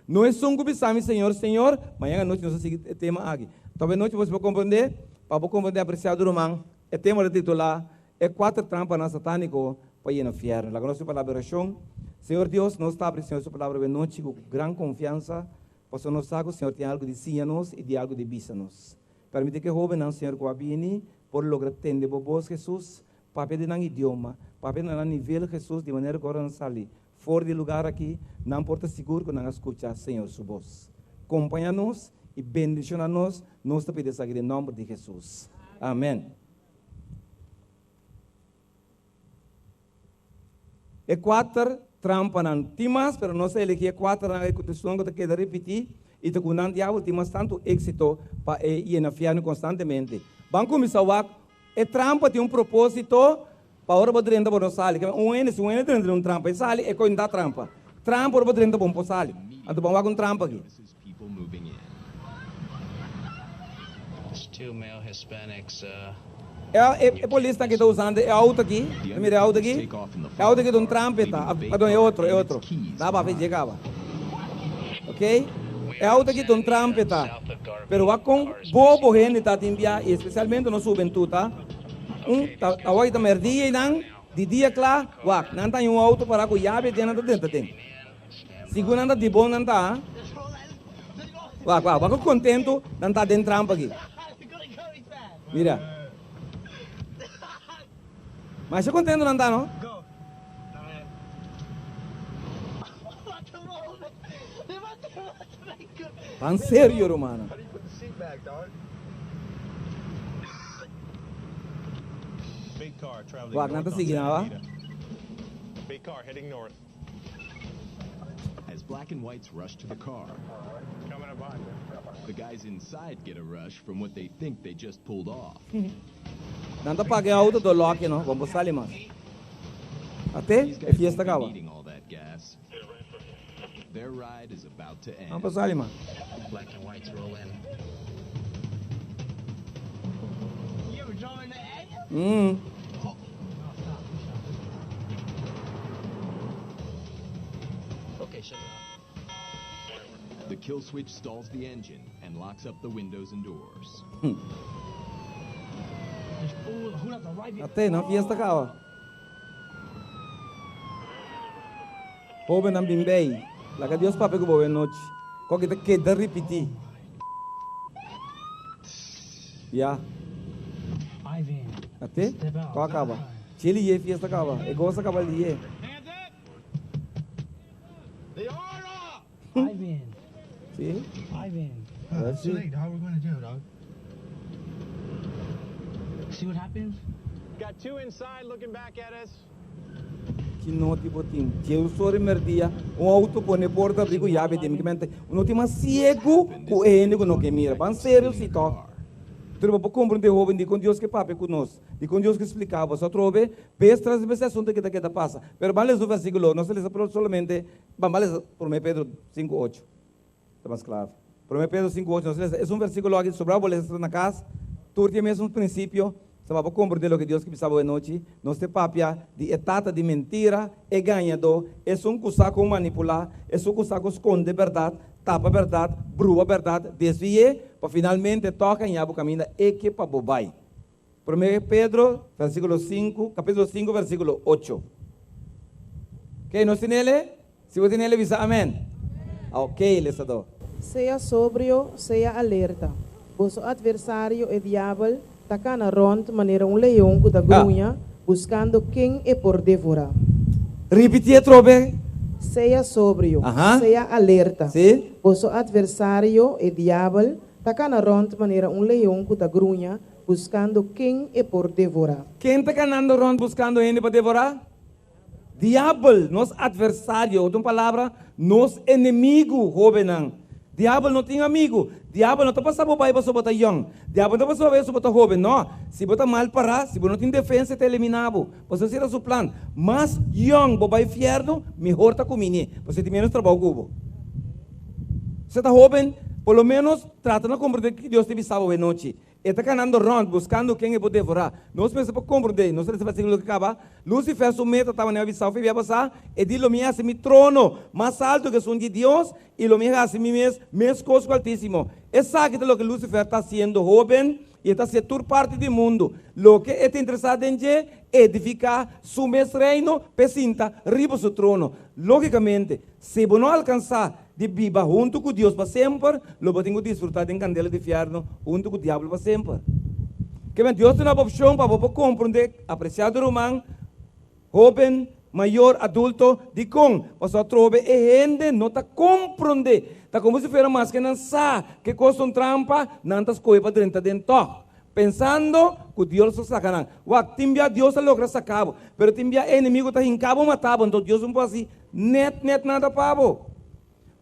No esun ku bisa mi, Señor, Señor, mañan anochi nos ta sigui e tema aki. Tòg anochi boso por komprondé, pa bo komprondé apresiado ruman, e tema ta titulá, E kuater trampanan satániko pa yena fièrnu. Laga nos tin palabra di orashon. Señor Dios, nos ta abri Señor su palabra awe nochi ku gran konfiansa, pasobra nos sa ku Señor tin algu di siña nos i di algu di bisa nos. Permití ku e hóbennan, Señor, ku a bini por logra tende bo bos, Hesus, papia den nan idioma, papia na nan nivel, Hesus, di manera ku ora nan sali for di e lugar aki, nan por ta sigur ku nan a skucha Señor su bos. Kompañá nos i bendishoná nos, nos ta pidi esaki den nòmber di Hesus. Amèn. E kuater trampanan. Tin mas, pero nos a elegí e kuaternan ei ku ta esun ku ta keda ripití i ta ku nan diabel tin mas tantu éksito pa e yena fièrnu konstantemente. Ban kuminsá wak, e trampa tin un propósito pa ora bo drenta bo no sali. Keme un hende, si un hende drenta den un trampa e sali, e kointa trampa. Trampa ora bo drenta bo no por sali. Anto ban wak un trampa aki. E polisnan ki ta usando e auto aki, ta mira e auto aki? E auto aki ta un trampa ta, pardon e otro, e otro. Ta bafa dje kaba. Ok? E auto aki ta un trampa ta. Pero wak kon bobo hende ta tin bia y especialmente nos hubentud ta. Un ta awor ta merdia y nan di dia kla, wak, nan ta haña un auto para ku yabi aden nan ta drenta den. Sigur nan ta di bon nan ta. Wak wak wak ku kontentu nan ta den trampa aki. Mira. Masha kontentu nan ta no. Tan serio rumannan. Wak nan ta sigui nan wak. As black and whites rush to the car, the guys inside get a rush from what they think they just pulled off. Nan ta paga e auto do loke no, bon por sali mas. Ate These e guys fiesta won't be caba. needing all that gas. Their ride is about to Nan por end. sali mas. Mm. The kill switch stalls the engine and locks up the windows and doors. Ate, nan fiesta caba. Hobennan bin bay. Laga Dios papia cu bo awe nochi. Koki ta keda ripiti. Ya. Ate, ko a caba. Chili ye fiesta caba. E gosa caba liye. Si. Let's see. Ki noti bo tin? Dje sori merdia, un auto pone porta abri ku yabi den. Mi ke mente, no tin mas siegu ku e hende ku no ke mira. Ban serio si tòg. Tur bo por komprende hoben dikon Dios ke papia ku nos, dikon Dios ke splika bo. Atrobe, bes tras bes e asuntu ke ta keda pasa. Pero ban lesa un versikulo, nos ta lesa solamente, ban ban lesa Promé Pedro sinku ocho. Ta mas klave. Promé Pedro sinku ocho nos lesa. Es un versikulo aki sobra bo lesa na kas. Tur tin e mesun prinsipio. Sa pa bo komprendé loke Dios ke bisa bo e nochi. Nos te papia di e tata di mentira, e gañadó, esun ku sa kon manipulá, esun ku sa kon skonde bèrdat, tapa bèrdat, brua bèrdat, desvi'é, pa finalmente tòg haña bo kaminda e ke pa bo bai. Promé Pedro, versíkulo sinku, kapítulo sinku, versíkulo ocho. Oke, nos tin ele? Si bo tin ele, bisa amèn. Oke, lesadó. Sea sobrio, sea alerta. Boso atversario, e diabel, ta kana rònt manera un leon ku ta gruña, buskando ken e por devorá. Ripitié atrobe. Sea sobrio, sea alerta. Boso atversario, e diabel, ta kana rònt manera un leon ku ta gruña, Buskando ken e por devorá. Ken ta kanando rònt buskando hende pa devorá? Diabel, nos atversario, otro palabra, nos enemigu, hóbennan. Diabel no tin amigu. Diabel no ta pasa bo bai pasobra bo ta yòn. Diabel no ta pasa bo bai pasobra bo ta hóben. No. Si bo ta mal pará, si bo no tin defensa, e ta eliminá bo. Pasobra esei ta su plan. Mas yòn bo bai fièrnu, mihor ta kuminí, pasobra e tin ménos trabou ku bo. Si bo ta hóben, por lo ménos trata na komprendé kiko Dios ta bisa bo e nochi. E ta kanando rònt buskando ken e por devorá. Nos mester por komprondé, nos ta lesa versíkulo ku kaba, Lusifer su meta tabata avisá òf e bia pasá, e di, Lo mi hasi mi trono mas altu ku esun di Dios, i lo mi hasi mi mes meskos ku Altísimo. Esaki ta loke Lusifer ta hasiendo, hóben, i e ta hasié tur parti di mundu. Loke e ta interesá den dje, edifiká su mes reino p'e sinta riba su trono. Lógikamente, Si bo no alkansá di biba huntu ku Dios pa semper, lo bo tin ku disfrutá den kandela di fièrnu huntu ku Diablo pa semper. Kimen Dios duna bo opshon pa bo por komprondé, apresiado ruman, hóben, mayor, adulto, dikon? Pasobra atrobe e hende no ta komprondé. Ta komo si fuera maske nan sa ke kos ta un trampa, nan ta skohe pa drenta den tòg. Pensando ku Dios lo saka nan. Wak, tin bia Dios a logra saka bo, pero tin bia e enemigo ta hinka bo mata bo, anto Dios no por hasi nèt nèt nada pa bo.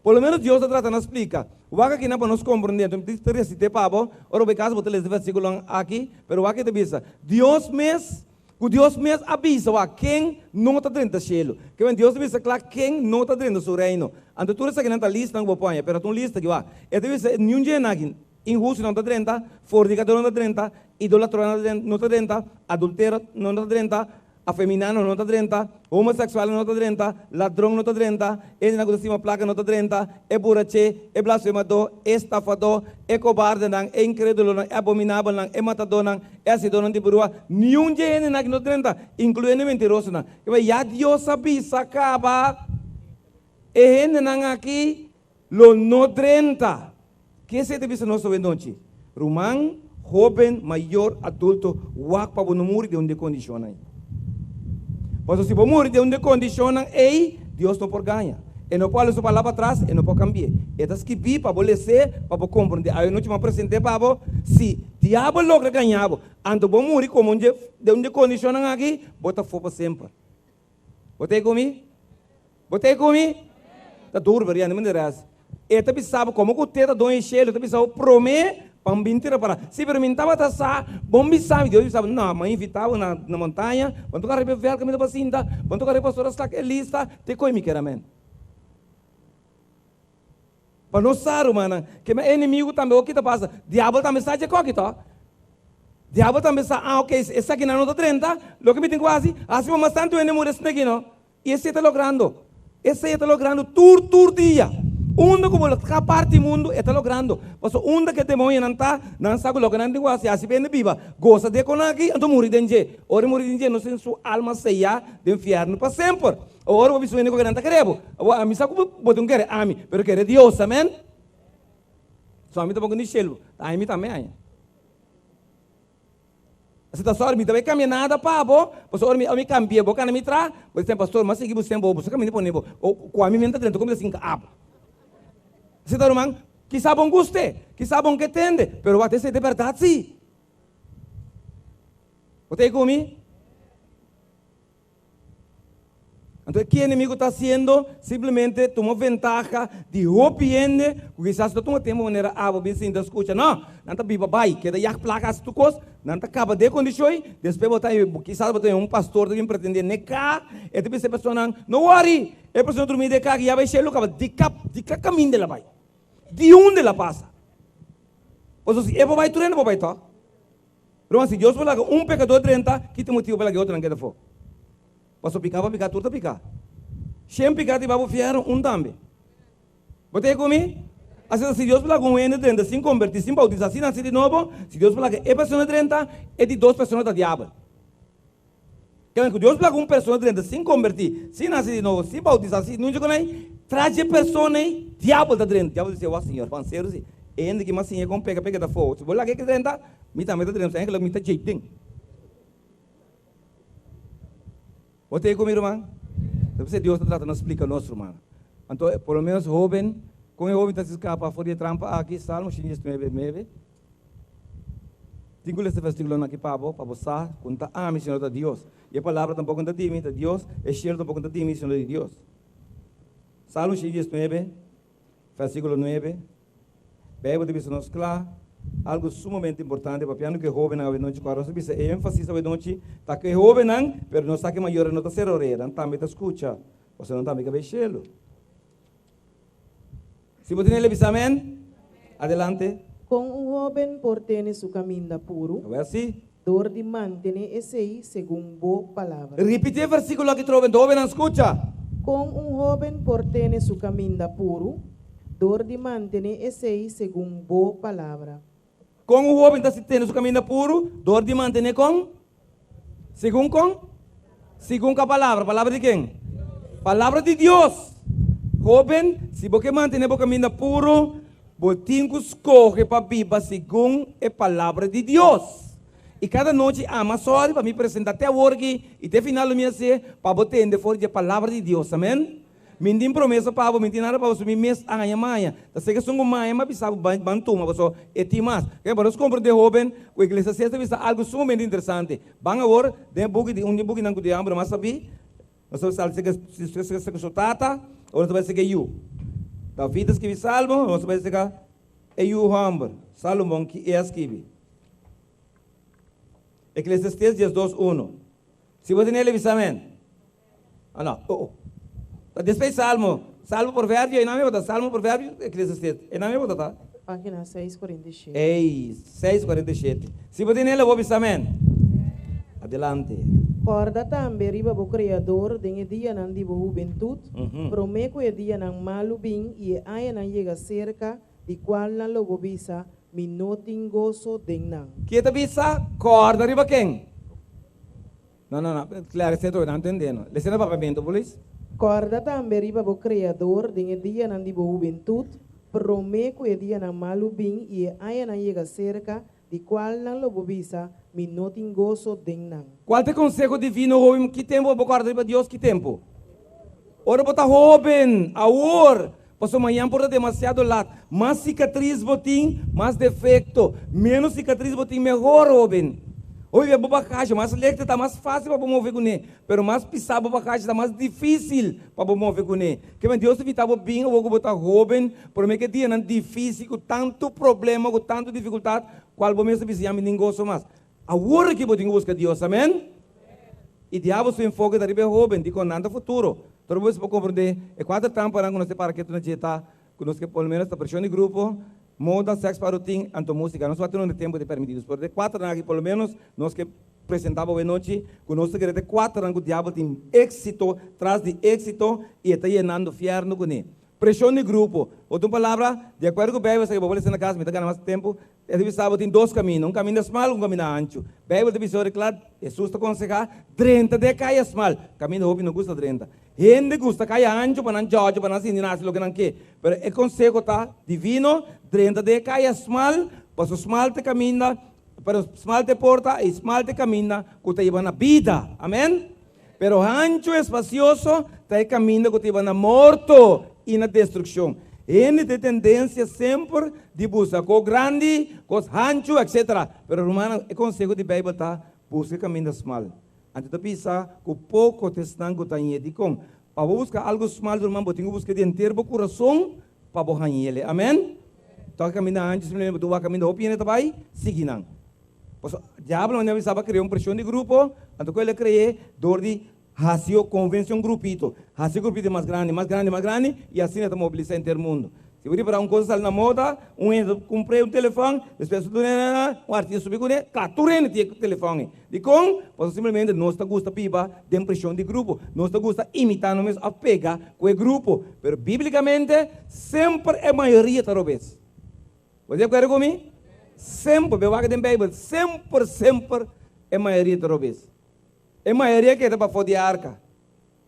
Por lo menos Dios ta trata na splika. Wak akinan pa nos komprondé. Anto mi ta resité pa bo, ora bo bai kasa bo ta lesa e versíkulonan aki, pero wak e ta bisa, Dios mes, ku Dios mes a bisa, wak, ken no ta drenta shelu. Ke men Dios ta bisa kla ken no ta drenta su reino. Anto tur esakinan ta listanan ku bo por haña, pero ta un lista aki, wak. E ta bisa niun dje nan aki. Inhustunan ta drenta, fornicadornan ta drenta, idolatronan no ta drenta, adulteronan no ta drenta, afeminadonan no ta drenta, homosexualnan no ta drenta, ladron no ta drenta, hendenan ku ta stima plaka no ta drenta, e buraché, e blasfemadó, e estafadó, e kobardenan, e inkredulonan, e abominabelnan, e matadónan, e hasidónan di brua, niun dje hendenan aki no ta drenta, inkluyendo e mentirosonan. Ya Dios a bisa kaba e hendenan aki Lo no drenta. Ke esei ta bisa nos awe nochi? Ruman, hoben, mayor, adulto, wak pa bo no muri den un di e kondishonnan ei. Pasobra si bo muri den un di e kondishonnan ei, Dios no por gaña. E no por hala su palabra atras, e no por kambi'é. E ta skibí pa bo les'é, pa bo komprondé. Awe nochi mi a present'é pa bo, si diabel logra gaña bo, anto bo muri komo un dje den un di e kondishonnan aki, bo ta afó pa semper. Bo ta ei ku mi? Bo ta ei ku mi? Ta duru pero yanda manera asi. E ta bisa bo komo ku te ta doño shelu, e ta bisa bo prome pa mi bin tira para. Si pero mi no tabata sa, bon bisa mi. Dios bisa bo, no, mi a invita bo na na montaña, bo no toka riba e vèlt kaminda bo a sinta, bo no toka riba pastor a slak e lista, te koe mi kere amen. Pa nos sa, rumannan, ke mi enemigu tambe oki ta pasa. Diabel tambe sa dje koki to. Diabel tambe sa, ah, ok, esakinan no ta drenta, loke mi tin ku hasi, hasi pa mas tantu hende muri esaki no. I esei ta logrando. Esei e ta logrando tur tur dia. Unda ku bo lo ka parti mundu, e ta logrando. Pasobra unda ku e demonionan ta, nan sa ku loke nan tin ku hasi, hasi pa hende biba. Gosa di e kon aki, anto muri den dje. Ora e muri den dje, no sin su alma seyá den fièrnu pa semper. Ora bo bisa un hende ku nan ta kere bo, abo ami sa ku bo tin ku kere ami, pero kere Dios, amen. So ami tampoko ni shelu, ta ami tambe aña. Asi ta sòru mi ta bai kambia nada pa bo, pasobra ora mi ami kambia bo kana mi tra, bo di pastor, m'a sigui bo semper, bo sa kaminda pone bo, ku ami men ta drenta komo ta sinka abo. Asi ta ruman, kisa bon guste, kisa bon ke tende, pero wak esei ta e bèrdat si. Bo ta ei ku mi? Anto e ki enemigo ta haciendo? Simplemente tuma ventaha di hopi hende cu kisas no tuma tempo manera abo bin sinta scucha. No! Nan ta biba bay, keda yag placa haci tur cos, nan ta caba den condicion, despues bo ta kisas bo ta un pastor ta bin pretende ne ca, e ta bisa e personanan, no worry, e persona drumi den ca aki ya bay cielo caba, di ca di ca caminda el a bay? Di unda el a pasa? Pasobra si e por bay tur hende por bay toch? Ruman, si Dios por laga un pekador drenta, ki ta motibu pa laga e otronan keda afó? Pasobra piká pa piká, tur ta piká. Shen piká ta hiba bo fièrnu, un tambe. Bo ta e ku mi? Asina, si Dios por laga un hende drenta sin kombertí, sin boutisá, sin nase di nobo, si Dios por laga e persona drenta, e di dos persona ta diabel. Kende ku Dios por laga un persona drenta sin kombertí, sin nase di nobo, sin boutisá, sin nunca ku nai, tras dje persona ei, diabel ta drenta. Diabel ta bisa, Wak, Señor, pan serio si, e hende ki mas siña kon peka, peka ta afó. Si bo laga e ke drenta, mi tambe ta drenta, mi ta djei den. Bo ta ei ku mi, ruman? Ta p'esei Dios ta trata na splika nos, ruman. Anto, por lo menos hóben, kon e hóben ta skapa for di e trampa aki? Salmo 119, 9. Tin ku lesa e versíkulonan aki pa bo, pa bo sa ku no ta ami, sino ta Dios. I e palabra tampoko no ta di mi, ta Dios, e shelu tampoko no ta di mi, sino di Dios. Salmo 119, versíkulo 9, Beibel ta bisa nos kla algu sumamente importante papiando ku e hóbennan awenochi. Ku nos ta bisa e énfasis awenochi ta ku e hóbennan, pero nos sa ku e mayornan no ta sera orea, nan tambe ta skucha, pasobra nan tambe ka bai shelu. Si bo tene el a bisa amen. Adelante. Kon un hóben por tene su kaminda puru? Awor sí. Dor di mantené esei segun bo palabra. Ripití e versíkulo aki trobe, anto hóbennan skucha. Kon un hóben por tene su kaminda puru? Dor di mantené esei segun bo palabra. Kon un hóben ta tene su kaminda puru? Dor di mantené kon? Segun kon? Segun kua palabra? Palabra di ken? Palabra di Dios! Hóben, si bo ke mantené bo kaminda puru, bo tin ku skohe pa biba segun e palabra di Dios. I kada nochi ama sòri pa mi presentá te awor aki i te final lo mi hasié pa bo tende for di e palabra di Dios. Amèn. Mi n'tin promesa pa bo, mi n'tin nada pa bo, so mi mes a haña maña. Ta seka esun ku maña m'a bisa bo ban ban tuma paso e tin mas. Ke pa nos komprendé hóben ku Eklesiastés ta bisa algu sumamente interesante. Ban awor den e buki di un di e bukinan ku di hamber mas sabí. Nos ta sal seka seka su tata, ora nos ta bai seka e yu. David a skibi Salmo, nos ta bai seka e yu hòmber, Salomon, ki e a skibi. Eklesiastés 12, 1. Si bo tene bisa amen. Ah no, oh oh. Ta despues Salmo, Salmo Proverbio, einan mi bo ta, Salmo Proverbio, Eklesiastés, einan mi bo ta ta. Página 647. Ei, 647. Si bo tene bo bisa amen. Adelante. Kòrda tambe riba bo Kreador den e dianan di bo hubentut, promé ku e dianan malu bin i e añanan yega serka, di kualnan lo bo bisa, Mi no tin goso den nan. Ke ta bisa, Kòrda riba ken? No, no, no, klare esei nan tende no. Lesa na papiamentu, polis. Kòrda tambe riba bo Kreador den e dianan di bo hubentut, promé ku e dianan malu bin i e añanan yega serka, di kualnan lo bo bisa, Mi no tin goso den nan. Kual ta e konseho divino, hóben? Ki tempu bo kòrda riba Dios? Ki tempu? Ora bo ta hóben, awor, pasobra mañan por ta demasiado lat. Mas sikatris bo tin, mas defekto. Ménos sikatris bo tin, mehor, hóben. Hopi bia bo bagashi mas lehte ta mas fásil pa bo move kuné, pero mas pisá bo bagashi ta mas difísil pa bo move kuné. Ke men Dios ta invitá bo bin awor ku bo ta hóben, promé ku e dianan difísil, ku tantu problema, ku tantu difikultat, kual bo mes ta bisa, Ya mi tin goso mas. Awor aki bo tin ku buska Dios, amèn? I diabel su enfoke ta riba e hóben, dikon nan ta futuro. Tur bo por komprondé e kuater trampanan ku nos ta para ketu na dje ta ku nos ke por lo ménos ta preshon di grupo, moda, sèks pa rutin, anto músika. Nos wak tin un tempu ta permití nos, pero e kuaternan aki por lo ménos nos ke presentá bo awenochi ku nos ta kere ta e kuaternan ku diabel tin éksito tras di éksito i e ta yenando fièrnu kuné. Preshon di grupo. Otro palabra, di akuerdo ku Beibel, esaki bo por lesa na kas, mi ta gana mas tempu, e ta bisa bo tin dos kaminda, un kaminda smal, un kaminda anchu. Beibel ta bisa ora kla, Hesus ta konsehá, drenta den e kaya smal. Kaminda hopi no gusta drenta. Hende gusta kaya anchu pa nan djòdjo, pa nan sinti nan hasi loke nan ke. Pero e konseho ta divino, drenta den e kaya smal, pasobra smal ta e kaminda, pero smal ta e porta i smal ta e kaminda ku ta hiba na bida. Amen. Pero hanchu espasioso ta e kaminda ku ta hiba na morto i na destrukshon. Hende tin tendensia semper di buska kos grandi, kos hanchu, etsetera. Pero rumannan, e konseho di Beibel ta, Buska e kaminda smal. Anto ta bisa ku poko ta esnan ku ta hañ'é. Dikon? Pa bo buska algu smal, ruman, bo tin ku buska di henter bo kurason pa bo hañ'el. Amèn? Toka kaminda hanchu, simplemente bo ta wak kaminda hopi hende ta bai, sigui nan. Pasobra diablo manera mi sa krea un preshon di grupo, anto ku el a kre'é dor di hasi o konvensé un grupito, hasi e grupito mas grandi, mas grandi, mas grandi, i asina ta mobilisá henter mundu. Si bo ripará un kos a sali na moda, un hende ta kumpr'é un telefòn, despues un artista subi kuné, kla tur hende tin e telefòn ei. Dikon? Pasobra simplemente nos ta gusta biba den preshon di grupo, nos ta gusta imitá nos mes òf pega ku e grupo. Pero bíblikamente semper e mayoria ta robes. Bo di akuerdo ku mi? Semper, bo wak den Beibel, semper, semper e mayoria ta robes. E mayoria keda pafó di e arka,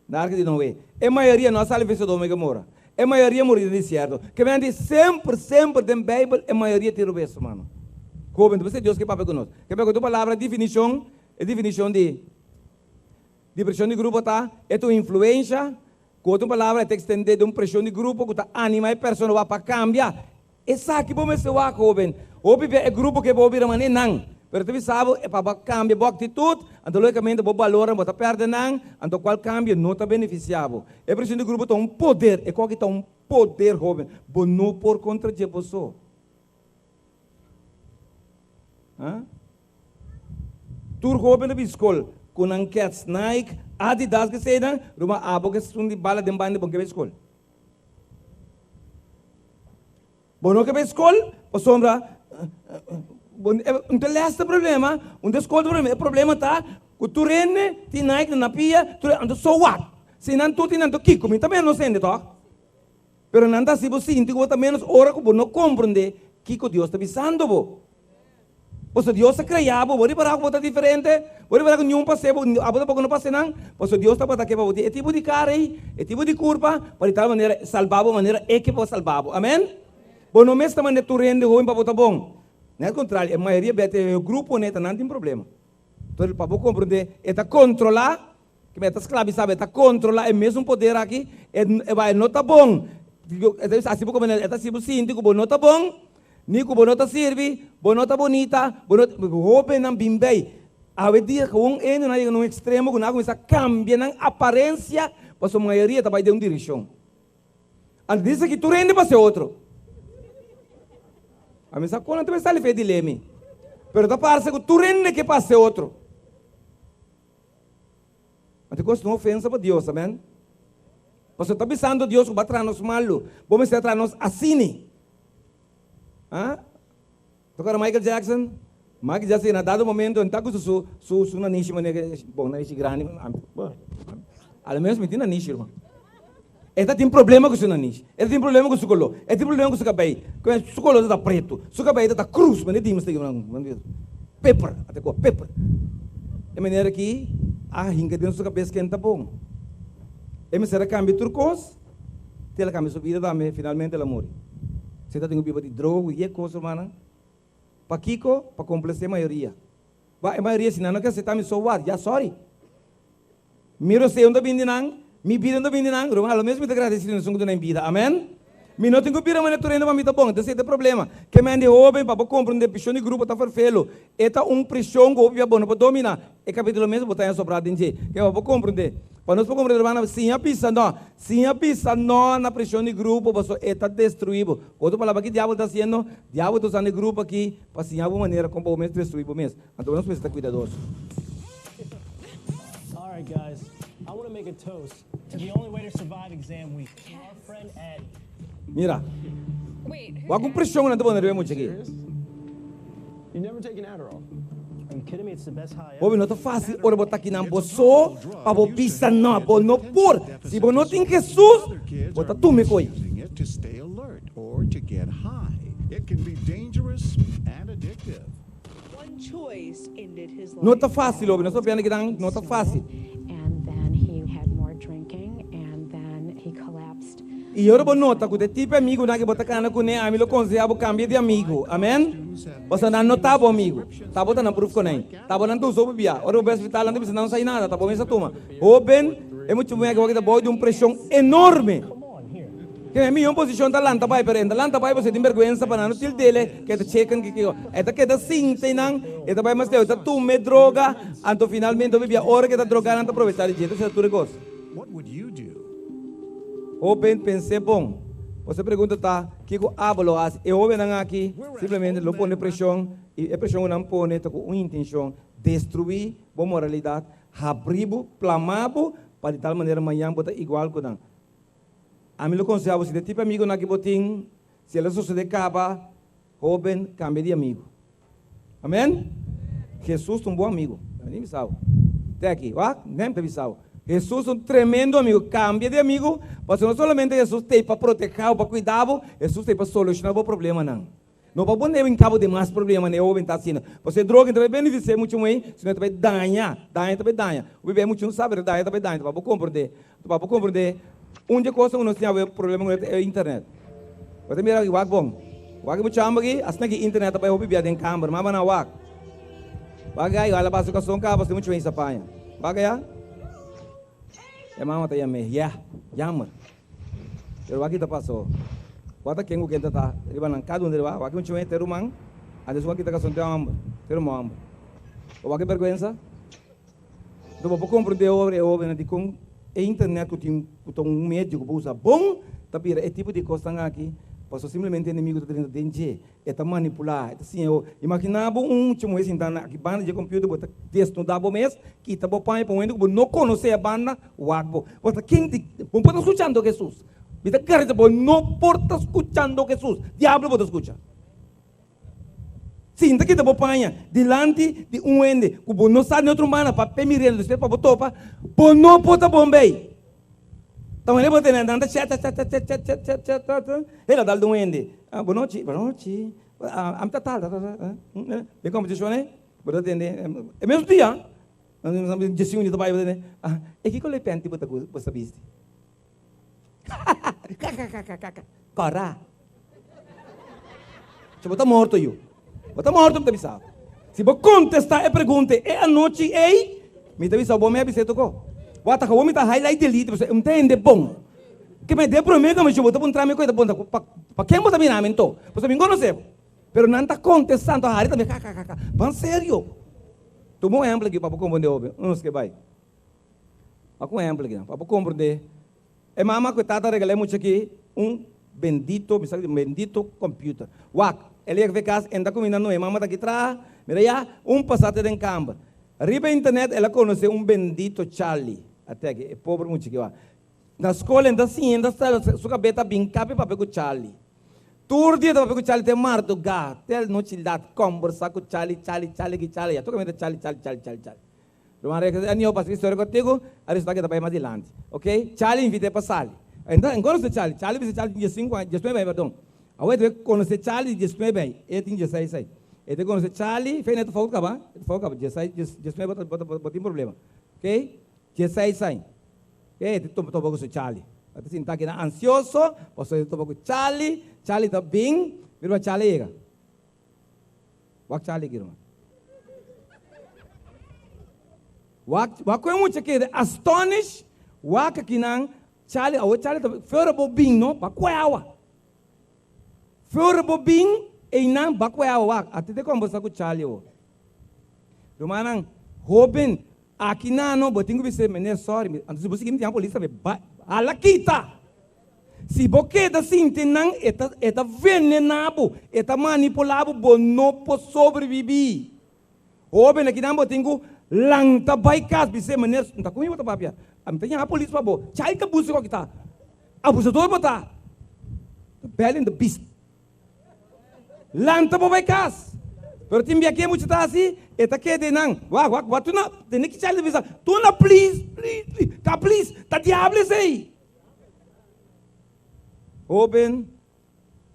na arka di Noe. E mayoria no a sali for Sodoma i Gomora. E mayoria muri den desierto. Ke men di semper, semper den Beibel e mayoria tin robes, rumannan. Hoben, ta bisa Dios ke papia ku nos. Ke men ku tur palabra definishon, e definishon di di preshon di grupo ta, e ta un influensha, ku otro palabra e ta ekstendé di un preshon di grupo ku ta anima e persona wak pa kambia. Esaki bo mester wak, hoben. Hopi bia e grupo ke bo bira manera nan. Pero ta bisa bo e pa bo kambia bo aktitut, anto logikamente bo balornan bo ta pèrdè nan, anto kual kambio no ta benefisiá bo. E preshon di grupo ta un poder, e koki ta un poder, hoben. Bo no por kontra dje bo so. Ha? Tur hoben ta bin skol ku nan kets Nike, Adidas ke eseinan, ruman abo ke sun di bala den banda bo ke bai skol. Bo no ke bai skol pasobra Un ta lèste problema, un ta skol problema. E problema ta ku tur hende tin Nike na pia, tur anto so what? Si nan tur tin nan to kiko? Mi ta ménos hende tòg? Pero nan ta hasi bo sinti ku bo ta ménos ora ku bo no komprondé kiko Dios ta bisando bo. Pasobra Dios a krea bo, bo ripará ku bo ta diferente? Bo ripará ku niun pas'é bo, abo tampoko no pas'é nan? Pasobra Dios tabata ke pa bo tin e tipo di kara ei, e tipo di kurpa, pa di tal manera salba bo manera E ke pa salba bo. Amèn? Bo no mester manda tur hende hoben pa bo ta bon. Nèt kontrario, e mayoria bèt e grupo neta nan tin problema. Entonces, pa bo komprondé, e ta kontrolá, kimen e ta sklabisá bo, e ta kontrolá e mesun poder aki, e e no ta bon. E ta hasi bo komo e ta hasi bo sinti ku bo no ta bon. Ni ku bo no ta sirbi, bo no ta bonita, bo no Hóbennan bin bei. Awe dia ku un hende nan a yega na un ekstremo ku nan a kuminsá kambia nan aparensia pasobra mayoria ta bai den un direkshon. Anto dice ki tur hende pasa e otro. A mi sa kon nan ta bai sali fe di lemi. Pero ta parse ku tur hende ke pasa e otro. Anto e kos no ofensa pa Dios, amen. Pasobra ta bisando Dios ku bo a traha nos malu, bo mester a traha nos asini. Ah? Toca Michael Jackson? Michael Jackson na dado momento en ta gusta su su su nanishi manera bon nanishi grandi al menos mi tin nanishi hermano. E ta tin problema ku su nanishi, e ta tin problema ku su koló, e tin problema ku su kabei, su koló ta pretu, su kabei ta krus manera di pepper, ate kua pepper. E manera ki a hinka den su kabes ken ta bon. E mester a kambia tur kos. Te el a cambia su bida tambe, finalmente el a muri. Si ta tin cu biba di droga y e cos, rumannan. Pakico? Pa complace mayoria. Ba, e mayoria si nan no ke acepta mi, so what? Ya, sorry. Mi roseo no ta bini di nan, mi bida no ta bini di nan, ruman, a lo menos mi ta gradecido na esun cu duna mi bida. Amen. Mi no tin cu bira manera tur hende pa mi ta bon. Entonces e ta e problema. Ke men di hoben pa bo comprende prishon di grupo ta ferfelo. E ta un prishon cu hopi bia bo no por domina. E capitulo mes bo ta haña sobrá den dje. Ke pa bo comprende. Pa nos por comprende hermano, siña bisa no. Siña bisa no na presion di grupo pasobra e ta destrui bo. Ku otro palabra, ki diabel ta haciendo? Diabel ta usando e grupo aki pa siña bo manera con pa bo mes destrui bo mes. Anto nos mester ta cuidadoso. Mira, wak un presion ku nan ta pone riba e mucha aki. Hopi no ta fácil ora bo ta kinan bo so pa bo bisa no, bo no por. Si bo no tin Jesús, bo ta tuma e koe. No ta fácil, hopi. Nos ta papiando kinan no ta fácil. I ora bo nota ku ta e tipo e amigunan ku bo ta kana kuné, ami lo konsehá bo kambia di amigu. Amèn? Pasobra nan no ta bo amigu. Ta bo ta nan pruf konei. Ta bo nan ta usa bo bia. Ora bo bai hospital nan ta bisa nan no sa nada, ta bo mes a tuma. Hóben, e mucha muhé aki ta bou di un preshon enorme. Kende e mihó posishon ta lanta bai, pero e no ta lanta bai pasobra e tin bèrgwensa pa nan no tild'é ke e ta cheken kiko. E ta keda sinta einan, e ta bai mas leu, e ta tuma e droga, anto finalmente hopi bia ora ku e ta drogá nan ta probechá di dje. Ta sera tur e kos. Hóben, pens'é bon. Boso pregunta ta, Kiko abo lo hasi? E hóbennan aki simplemente lo pone preshon, i e preshon ku nan pone ta ku un intenshon, destruí bo moralidat, habrí bo, plamá bo, pa di tal manera mañan bo ta igual ku nan. Ami lo konsehá bo, si ta e tipo amigunan ku bo tin, si el a sosodé kaba, hóben, kambia di amigu. Amen? Jesus ta un bon amigo. Mi bisa bo. Te aki, wak, nem ta bisa bo. Jesus ta un tremendo amigo. Cambia di amigo, pasobra no solamente Jesus ta ei pa proteha bo, pa cuida bo, Jesus ta ei pa soluciona bo problemanan. No pa pone bo in cabo di mas problema na e hoben ta haciendo. Pasobra e droga no ta bai beneficia mucho muey, sino e ta bai daña. Daña ta bai daña. Hopi bia mucho no sabi, pero daña ta bai daña. Ta pa bo comprende. Ta pa bo comprende. Un di e cosnan cu nos tin awe problema cu ta e internet. Bo ta mira aki wak bon. Wak e muchamba aki, asina ki internet ta bai hopi bia den kamber. Mama nan wak. Wak gai, a laba su kason kaba si muchu hei sa paña. Wak aya? E mama ta yam'é, Yeah, jammer. Pero wak ki ta pasó? Wak ta ken ku ken ta ta riba nan kada un riba. Wak e muchu hei te ruman, antes wak kita kason te hòmber, te ruman hòmber. Bo wak e bèrgwensa? Enton bo por komprendé ora e hóbennan dikon e internet ku tin ku ta un medio ku bo usa bon ta bira e tipo di kosnan aki pasobra simplemente e enemigo ta drenta den dje, e ta manipulá, e ta siña bo. Imaginá bo un mucha sintá na aki banda dje computer bo ta desnudá bo mes, kita bo paña pa un hende ku bo no konosé a banda wak bo. Bo ta ken di bo por ta skuchando Hesus. Mi ta garantisa bo no por ta skuchando Hesus, diablo bo ta skucha. Sinta kita bo paña dilanti di un hende ku bo no sa ni otro mana pa pe mir'el despues pa bo topa, bo no por ta bon bei. Ta manera bo tene nan ta chat chat chat chat chat chat chat chat chat el a dal di un hende, bonochi bonochi ami ta tal den kombersashon ei bo ta tende e mes dia djesi un dia ta bai bo ta tende e kiko lo e penti bo ta bo sa bisti Kakakakakaka. Kòrá. Si bo ta morto yu. Bo ta morto mi ta bisa bo. Si bo kontestá e pregunta e anochi ei, mi ta bisa bo mi a bis'é tokó. Wak ta bo mi ta highlight delete pasobra e un ta hende bon. Ke me den promé ku mi bo ta puntra mi ku e ta puntra pa pa ken bo ta mira mi anto? Pasobra mi konosé bo. Pero nan ta kontestá anto hari tambe kakakaka. Ban serio. Tuma un ehèmpel aki pa bo komprondé hopi. Unos ke bai. Wak un ehempel aki nan, pa bo komprendé. E mama ku e tata regalá e mucha aki un bendito, mi sa ku di bendito computer. Wak, el yega fe kas, e no ta kuminda no, e mama ta aki traha, mira ya, un pasá te den kamber. Riba internet el a konosé un bendito Charlie. Ate aki, e pober mucha aki wak. Na skol e no ta siña, e no ta sa, su kabes ta bin kapi papia ku Charlie. Tur dia ta papia ku Charlie te mardugá, te nochi lat, kombersá ku Charlie, Charlie, Charlie ki Charlie ya. Tur kaminda Charlie, Charlie, Charlie, Charlie, Charlie. Ruman Rex a nió pasa historia contigo, a resulta que ta bay mas dilanti. Ok, Charlie invité pa sali. Enton, en conoce Charlie, Charlie bisa Charlie tin diescinco aña, diesnuebe aña, perdon. Awor e ta conoce Charlie di diesnuebe aña, e tin diesseis aña. E ta conoce Charlie, fe no ta fout caba, e ta fout caba, diesseis, diesnuebe bo ta, bo tin problema. Ok, diesseis aña. Ok, e ta topa topa cu su Charlie. E ta sinta aki nan ansioso, pasobra e ta topa cu Charlie, Charlie ta bin, mira Charlie a yega. Wak Charlie aki ruman. Wak wak ku e mucha keda astonish wak akinan Charlie awor Charlie ta fora bo bin no ba kue awa. Fora bo bin einan ba kue awa wak ate te kombersa ku Charlie awor. Rumannan hoben akinan no bo tin ku bisa meneer sorry anto si bo sigui mi tin polis tambe bai hala kita. Si bo keda sinti nan, e ta e ta venená bo, e ta manipulá bo, bo no por sobrebibí. Hóben, akinan bo tin ku lanta bai kas, bis'é, Meneer, N ta ku mi bo ta papia? Ami ta yama polis pa bo. Chai ta buska ku ta. Abusador bo ta. The Belle and the Beast. Lanta bo bai kas. Pero tin bia ke mucha ta hasi, e ta keda einan. Wak, wak, wak, tuna, tene ki Chai ta bisa, Tuna, please, please, please. Ka please, ta diablo esei. Hoben,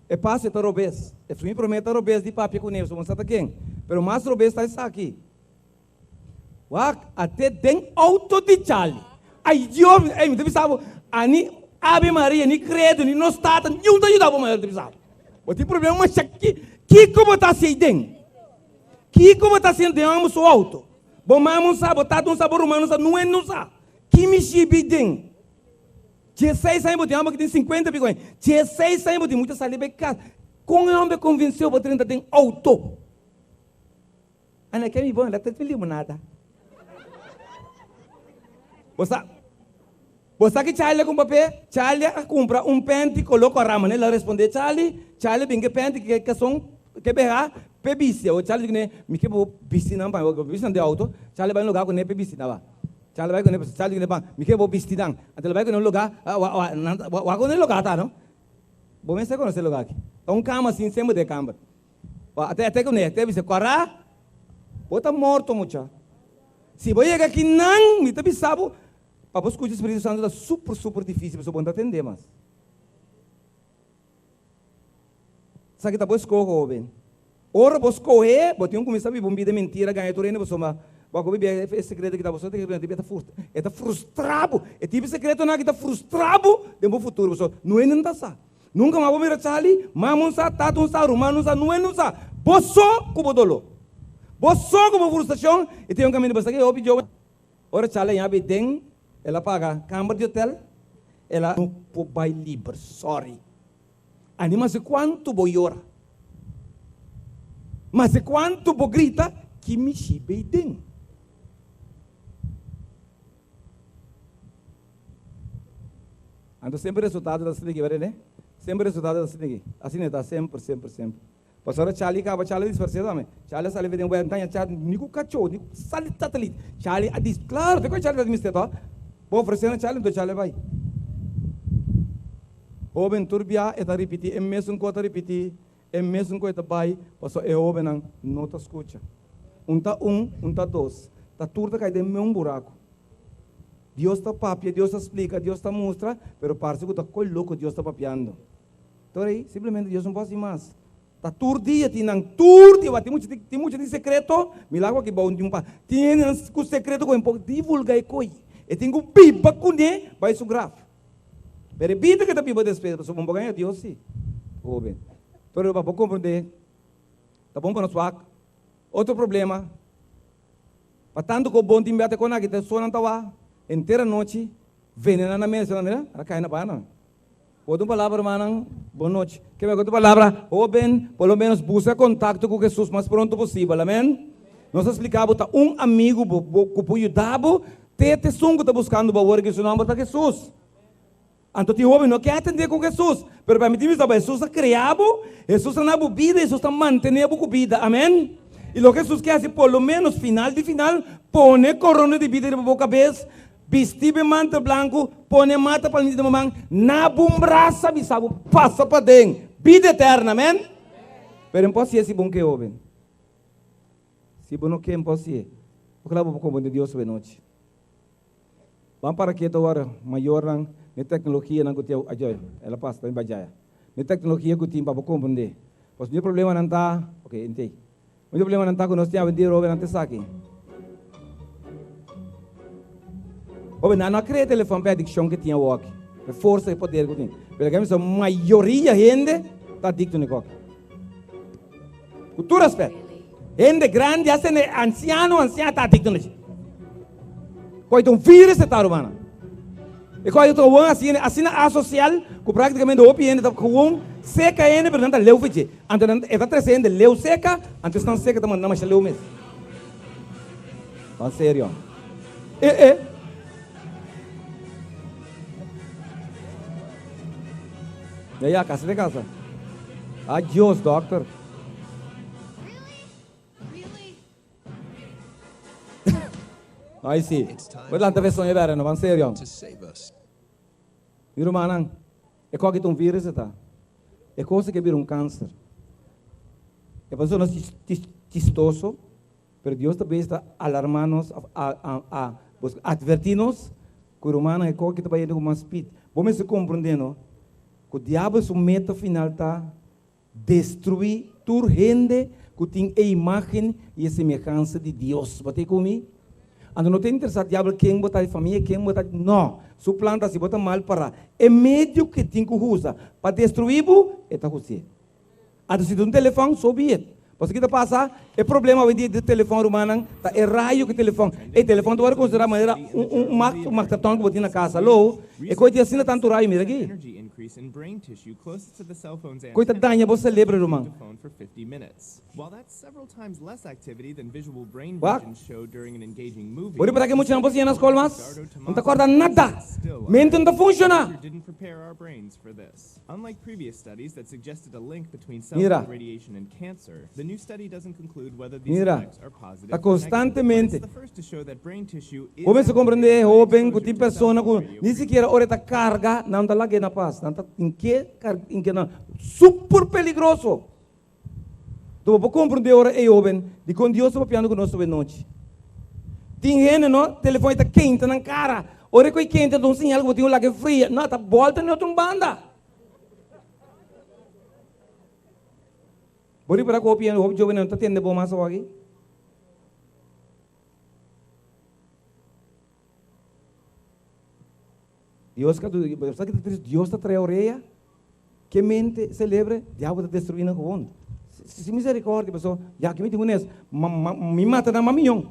e paso e ta robes. E fluí promé ta robes di papia ku Nelson, bo sa ta ken. Pero mas robes ta esaki. Wak, ate den auto di Charlie. Ay Dios, ey, mi ta bisa bo, ani Ave Maria, ni Credo, ni nos Tata, niun ta yuda bo, mi ta bisa bo. Bo tin problema masha ki, kiko bo ta hasi ei den? Kiko bo ta hasi den amo su auto? Bo mama un sa, bo tata un sa, bo ruman un sa, nuen no sa. Ki mi shibi den? Dieseis aña bo tin, amo ki tin sinkuenta piko aña. Dieseis aña bo tin mucha sali bai kas. Kon e homber konvenseu bo drenta den outo? Ana ke mi bon, la ta tin limonada. Bo sa, bo sa ki Charlie a kumpra p'e? Charlie a kumpra un penti kolo kòrá. Manera el a respondé Charlie, Charlie bin ke penti ke kason ke beha p'e bisti. Awor Charlie di kuné, mi ke bo bisti nan pa mi, bo bisti nan den outo. Charlie bai un lugá kuné p'e bisti nan ba. Charlie bai kuné, Charlie di kuné ban, mi ke bo bisti nan. Anto el bai kuné un lugá, wak unda e lugá ta no? Bo mester konosé e lugá aki. Ta un kama asin semper den e kamber. Ate ate kuné, te bisa, Kòrá, bo ta morto mucha. Si bo yega aki nan, mi ta bisa bo, pa bo skucha Spiritu Santu ta super super difísil pasobra bo no ta tendé mas. Esaki ta bo eskoho, hoben. Ora bo skohé, bo tin ku kuminsá biba un bida mentira, gaña tur hende pasobra bo a kobe bia e sekreto ki ta bo so e ta frustra bo. E tipo di sekretonan aki ta frustra bo den bo futuro pasobra no hende no ta sa. Nunka mas bo mira Charlie, mama un sa, tata un sa, ruman un sa, no hende un sa. Bo so ku bo doló. Bo so ku bo frustrashon i tin un kaminda bo sa ke hopi joven. Ora Charlie a yabi den, el a paga kamber di hotel, el a. No por bai liber, sorry. Ani mase kuantu bo yora, mase kuantu bo grita, ki mishi bei den. Anto semper resultado ta asina aki, wak rene? Semper resultado ta asina aki. Asina e ta semper, semper, semper. Pasobra Charlie kaba, Charlie a disparsé tambe. Charlie a sali for den wèntaña, Charlie ni ku kachó, ni ku sali satelit. Charlie a dis, klaro, te ku Charlie ta di mister tò. Bo ofresé na Charlie, anto Charlie a bai. Hóben tur bia e ta ripití e mesun kos ta ripití. E mesun ku e ta bai, pasobra e hóbennan no ta skucha. Un ta un, un ta dos. Ta tur ta kai den meun buraku. Dios ta papia, Dios ta splika, Dios ta mustra, pero parse ku ta koi loko Dios ta papiando. Tur ei, simplemente Dios no por hasi mas. Ta tur dia tin nan, tur dia, tin mucha, tin mucha tin sekreto, mi laga aki bou un pa, tin hendenan ku sekreto ku e por divulga e koi. E tin ku biba kuné bai su graf. Pero e bida ku e ta biba despues, pasobra bo por gaña Dios si, hoben. Tur pa bo komprendé, ta bon pa nos wak otro problema. Pa tantu ku bon tin bete kon aki ta sonan ta wak henter anochi, venena nan mes, mira, a kai na bana. Ku otro palabra, rumannan, bon nochi. Ke bai ku otro palabra, hoben, por lo menos buska kontakto ku Hesus mas pronto posibel. Amen? Nos a splika bo ta un amigu bo bo ku por yuda bo te esun ku ta buskando bo awor ku su nòmber ta Hesus. Anto tin hoben no ke atendé ku Hesus, pero pa mi tin bisa bo Hesus a krea bo, Hesus ta na bo bida, Hesus ta mantené bo ku bida. Amen? I loke Hesus ke hasi por lo menos final di final pone korona di bida riba bo kabes, Bisti be mantel blanku, pone mata palmita den bo man, na bo brasa bisa bo pasa paden bida eterna, amen. Pero no por hasié si bo no ke hoben. Si bo no ke, no por hasié. Ojalá bo por komprende Dios awe nochi. Ban para ketu awor, mayornan, ne teknologianan ku tin ajoy, el a pasa tambe bajaya. Ne teknologia ku tin pa bo komprende. Pasobra mi problemanan ta, ok, entei. Un di problemanan ta ku nos tin awendia hobennan ta esaki. Hobennan no a krea telefòn pa e adikshon ke tin awoki, pa e forsa, e poder ku tin. Pero ke mi bisa mayoria hende ta adikto na e koki. Ku tur rèspèt, hende grandi hasta hende ansiano, ansiana ta adikto na dje. Koe ta un virus e ta rumannan. E koe ta gewoon asina, asina asosial ku praktikamente hopi hende ta gewoon seka hende pero nan ta leu fe dje. Anto nan e ta trese hende leu seka, anto esnan seka ta manda nan masha leu mes. Ban serio. E e. Ya ya, kasa te kasa. Adios, dokter. Ay si. Bo lanta fe soña bere no, ban serio. Mi rumannan, e koki ta un virus e ta. E cosa ke bira un cancer. E por eso nos chistoso, pero Dios ta bes ta alarma nos of a a adverti nos ku rumannan e koki ta bayendo ku mas speed. Bo mester comprende no ku diabel su meta final ta Destruí tur hende ku tin e imágen i e semehansa di Dios. Bo ta ku mi? Anto no ta interesá diabel ken bo ta di famia, ken bo ta. No! Su plan ta si bo ta mal pará. E medio ku e tin ku usa pa destruí bo, e ta us'é. Anto si ta un telefòn, so be it. Pasobra ki ta pasa? E problema awendia di telefòn, rumannan, ta e rayo ku e telefòn. E telefòn ta wòrdu konsiderá manera un un un magneton ku bo tin na kasa. Aló? E koi tin asina tantu rayo, mira aki. Koi ta daña bo selebro, ruman. Wak. Bo ripará ku e muchanan por siña na skol mas? No ta kòrda nada. Mente no ta funshoná. Mira. Mira. Ta konstantemente. Bo mester komprendé, hóben, ku tin persona ku ni sikiera ora e ta karga, nan ta lag'é na pas. Nan ta ink'é, ink'é nan. Super peligroso! Anto bo por komprendé ora ei, hóben, dikon Dios ta papiando ku nos awe nochi. Tin hende, no, telefòn ei ta keinta nan kara. Ora ku ei keinta, ta un señal ku bo tin ku lag'é fria. No, ta bòlta na otro banda. Bo ripará ku hopi hende, hopi jovennan no ta tende bo mas awor aki? Dios ka du, sa ki ta trist? Dios ta trae orea, ke mente celebre, diablo ta destrui nan gewoon. Sin misericordia, paso, ya ki mi tin un ma, ma, mi mata nan ma miyon.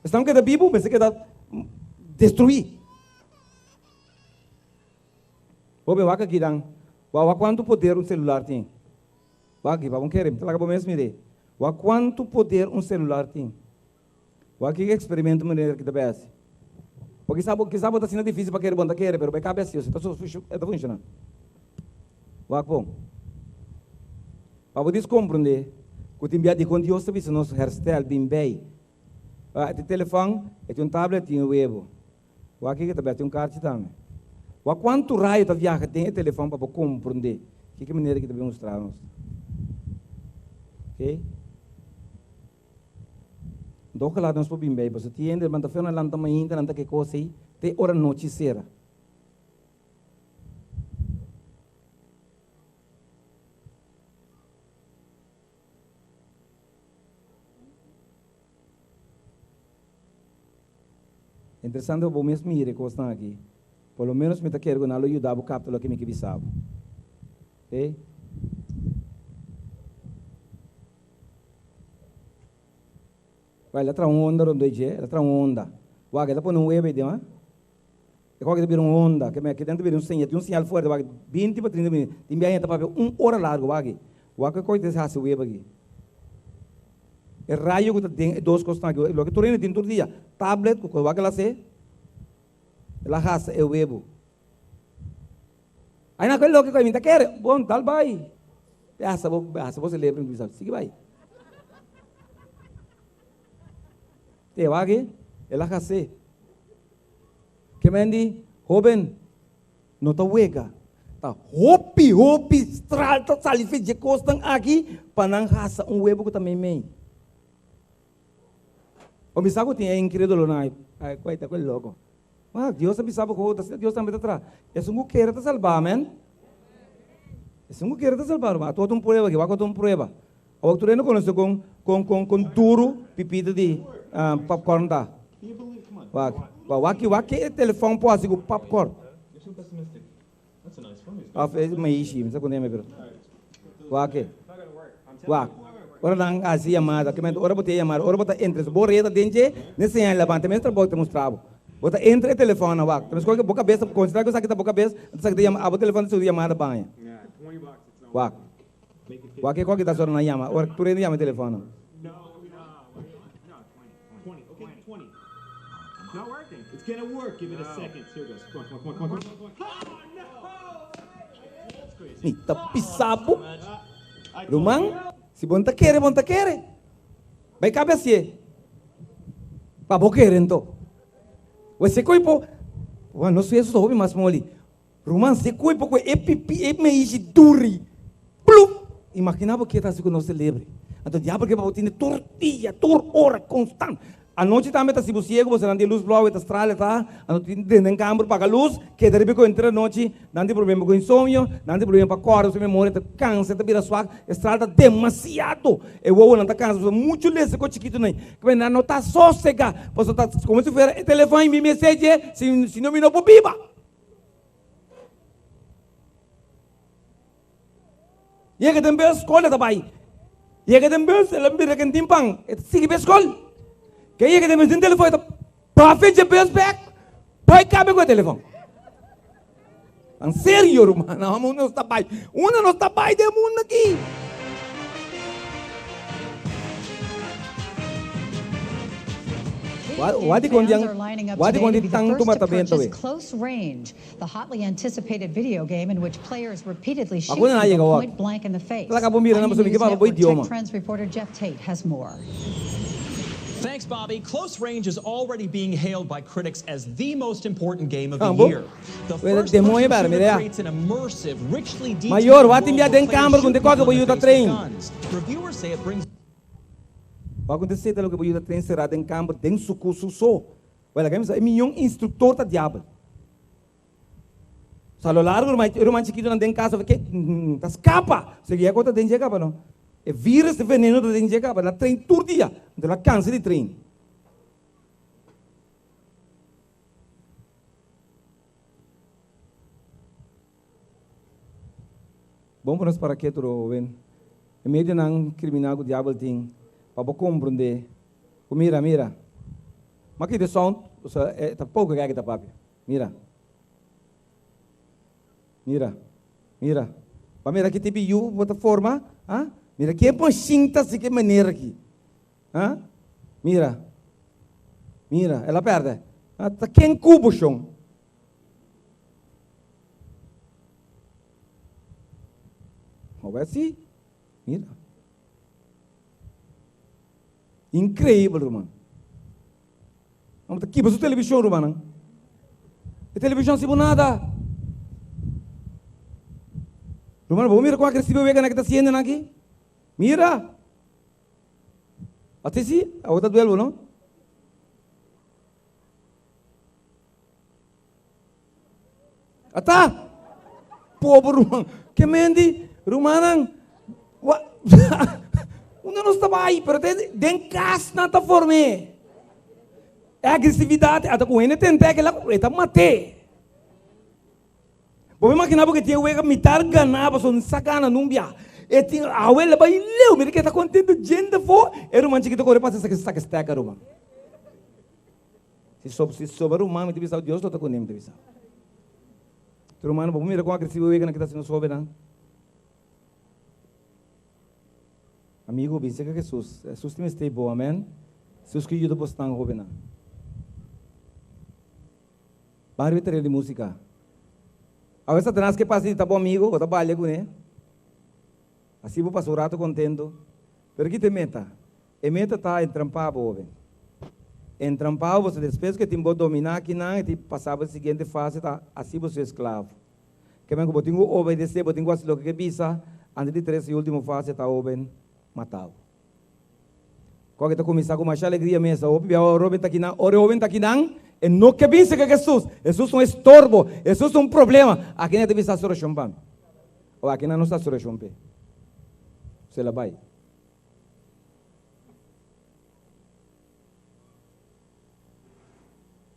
Esnan keda bibu, mester keda destrui. Hopi wak aki dan, wak kuantu poder un celular tin. Wak aki, pa bo kere, mi ta laga bo mes mire. Wak kuantu poder un celular tin. Wak ki experimento manera ki ta bay haci. Bo kisa bo kisa bo ta asina dificil pa kere bo no ta kere pero bay cabe haci ta e ta funciona. Wak bon. Pa bo discomprende cu tin bia dicon Dios ta bisa nos herstel bin bay. E tin telefon, e tin un tablet, e tin un webo. Wak kiko ta bay tin un karchi tambe. Wak cuanto rayo ta viaha den e telefon pa bo comprende kiko manera ki ta bay mustra nos. Ok? Anto ojalá nos por bin bei, pasobra tin hende lanta fe nan lanta mainta, nan ta ke kos ei te ora nochi sera. Interesante pa bo mes mira e kosnan aki. Por lo menos mi ta kere ku nan lo yuda bo kapta loke mi ke bisa bo. Oké? Wak, el a traha un onda rondó dje, el a traha un onda. Wak, el a pone un web ei den, wak. E kòke ta bira un onda, ke me, ke den ta bira un señal, tin un señal fuerte, wak, binti pa trinta minüt. Tin biaha ta papia un ora largu, wak aki. Wak ke kòke ta hasi web aki. E rayo ku ta den e dos kosnan aki, loke tur hende tin tur dia, tablet ku kos, wak el a hasi? El a hasa e webu. Aina ku e loke ku mi ta kere, bon, dal bai. E hasa bo, hasa bo celebro, mi bisa, sigui bai. Te wak aki, el a hasi. Ke men di, Hoben, no ta wega. Ta hopi, hopi stral ta sali fe dje kosnan aki pa nan hasa un webo ku ta meimei. Bo bisa ku tin e inkredulonan ai, ai, kua ta ku e loko. Ma Dios a bisa bo ku ta asina Dios tambe ta traha. Esun ku kere ta salba, amen. Esun ku kere ta salba, ruman. Ato ta un prueba aki, wak ta un prueba. Awor tur hende konosé kon kon kon kon duru pipita di popcorn ta. Wak wak wak ke e telefòn por hasi ku popcorn. Òf e maishi, mi sa kon yama pero. Wak e. Wak. Ora nan hasi yamada, ke mente ora bo tin e yamada, ora bo ta entra, si bo reda den dje, ne señal labanta, mes trabou ta mustra bo. Bo ta entra e telefòn nan wak. Ta meskos ke bo kabes ta konsidera ku esaki ta bo kabes, anto esaki ta yama abo telefòn ta subi yamada baña. Wak. Wak e koki ta sora nan yama ora tur hende yama e telefono. Mi ta bisa bo, ruman, si bo no ta kere, bo no ta kere. Bai kabe hasié pa bo kere anto. Wesé koe por, nos weso ta hopi mas moli. Ruman si e cuerpo cu e pipi e meishi duri plup! Imagina bo ke ta haci cu nos celebre. Anto diabel ke pa bo tene tur dia, tur ora, constant. Anochi tambe ta si bo ciego, bo nan di luz blauw e ta stral e ta, anto tin den den camber paga luz, keda riba e cu henter anochi, nan tin problema cu insomnio, nan tin problema pa corda, su memoria ta cansa, ta bira swak, e stral ta demasiado, e wowonan ta cansa, pasobra mucho lesa cu chikito nan, nan no ta sosega, pasobra ta como si fuera e telefon y mi message, si no mi no por biba. Yega den bes skol e ta bai. Yega den bes el a mira ken tin pan e ta sigui be skol. Ke yega den bes tin telefon e ta pafia dje bes bek bai kabe ku e telefon. Tan serio ruman amo nos ta bai. Unda nos ta bai den mundo aki? Wak di kon dian, wak di kon di tantu matamento we. Akuna nan a yega wak. Plaka bo mira nan pasobra mi ke papia bo idioma. Kambo, wele demoño bèrdè, mira ya. Mayor, wak tin bia den kamber ku no te koke bo yu ta train. Wak ku ta seta loke bo yu ta train será den kamber den suku su so. Wèl, laga mi sa, e miyon instruktor ta diabel. So a lo largo ruman, e ruman chikitonan den kasa ke ta skapa. So e kos ta den dje kaba no. E virus, e veneno ta den dje kaba. El a train tur dia. Anto el a kansa di train. Bon pa nos para ketu ro, hoben. E medionan kriminal ku diabel tin pa bo komprondé ku mira, mira. Ma kita e sound, osea e ta poko gek ta papia. Mira. Mira. Mira. Pa mira ki tipo yu bo ta forma, ha? Mira ken por sinta si ke manera aki. Ha? Mira. Mira, el a pèrdè. Ha? Ta ken ku bo shon? Hopi así. Mira. Increíble, ruman. Nan ta kibra su televishon, rumannan. E televishon si bo nada. Ruman, bo mira kon agresivo e weganan ki ta hasiendo nan aki? Mira. Ate si, awor ta duel bo, no? Ata! Pober ruman. Ke men di, rumannan, wa, unda nos ta bai? Pero te den kas nan ta form'é. E agresividat, ata ku hende tent'é kila, e ta mat'é. Bo por imaginá bo ke tin e wega mitar ganá pasobra no sa gana nun bia. E tin awe el a bai leu, mira ke e ta kontento djente afó, e ruman chikito kore pasa esaki saka stèka ruman. Si sob si soba ruman mi ta bisa Dios lo ta kuné mi ta bisa. Tu rumannan bo por mira kon agresivo e weganan kita hasi nos hóbennan. Amigo bin serka Jesus, Jesus tin mester bo, amen. Jesus ke yuda bosnan hóbennan. Ban riba e tereno di músika. Awe Satanas ke pasa di ta bo amigo, bo ta balia kuné. Asi bo pasa un rato kontento. Pero ki ta e meta? E meta ta entrampá bo, hoben. Entrampá bo, pasobra despues ku e tin bo dominá akinan, e tin pasa bo e siguiente fase, ta hasi bo su esklavo. Ke men ku bo tin ku obedesé, bo tin ku hasi loke ke bisa, antes di tres e último fase ta, hoben, mata bo. Kòke ta kuminsá ku masha alegria mes. Hopi bia ora hoben ta kinan, ora e hoben ta kinan, e no ke bin serka Hesus. Hesus ta un estorbo, Hesus ta un problema. Aki nan ta bisa hasi orashon pa mi. O aki nan no sa hasi orashon p'e. So el a bai.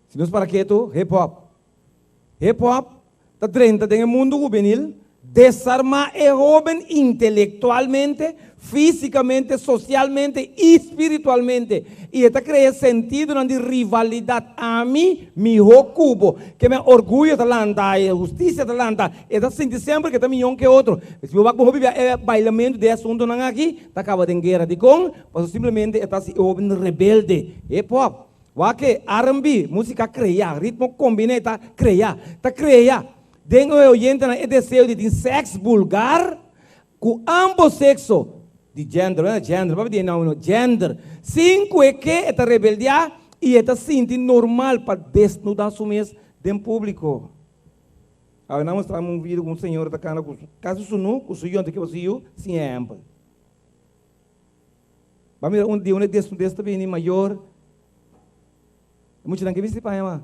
Si nos para ketu, hip hop. Hip hop ta drenta den e mundu hubenil, desarmá e hóben intelektualmente, físikamente, sosialmente i spiritualmente. I e ta krea sentidonan di rivalidat, ami mihó ku bo. Ke men orguyo ta lanta, e hustisia ta lanta, e ta sinti semper ku e ta mihó ke otro. Si bo wak bo hopi bia e bailamentu di e asuntunan aki ta kaba den guera. Dikon? Pasobra simplemente e ta hasi e hóben rebelde. Hip hop. Wak e R&B, músika kreá, ritmo kombiné ta kreá, ta krea den e oyentenan e deseo di tin sèks bulgar ku ámbos sekso, di gender, no gender, papia di e nòmber no, gender, sin ku e ke e ta rebeldiá i e ta sinti normal pa desnudá su mes den públiko. Awe nan mostrami un video ku un señora ta kana ku kasi sunú ku su yu, anto ke su yu sin ehèmpel. Ba mira un di un e desnudez ta bini mayor. E muchanan ke bisti paña ma.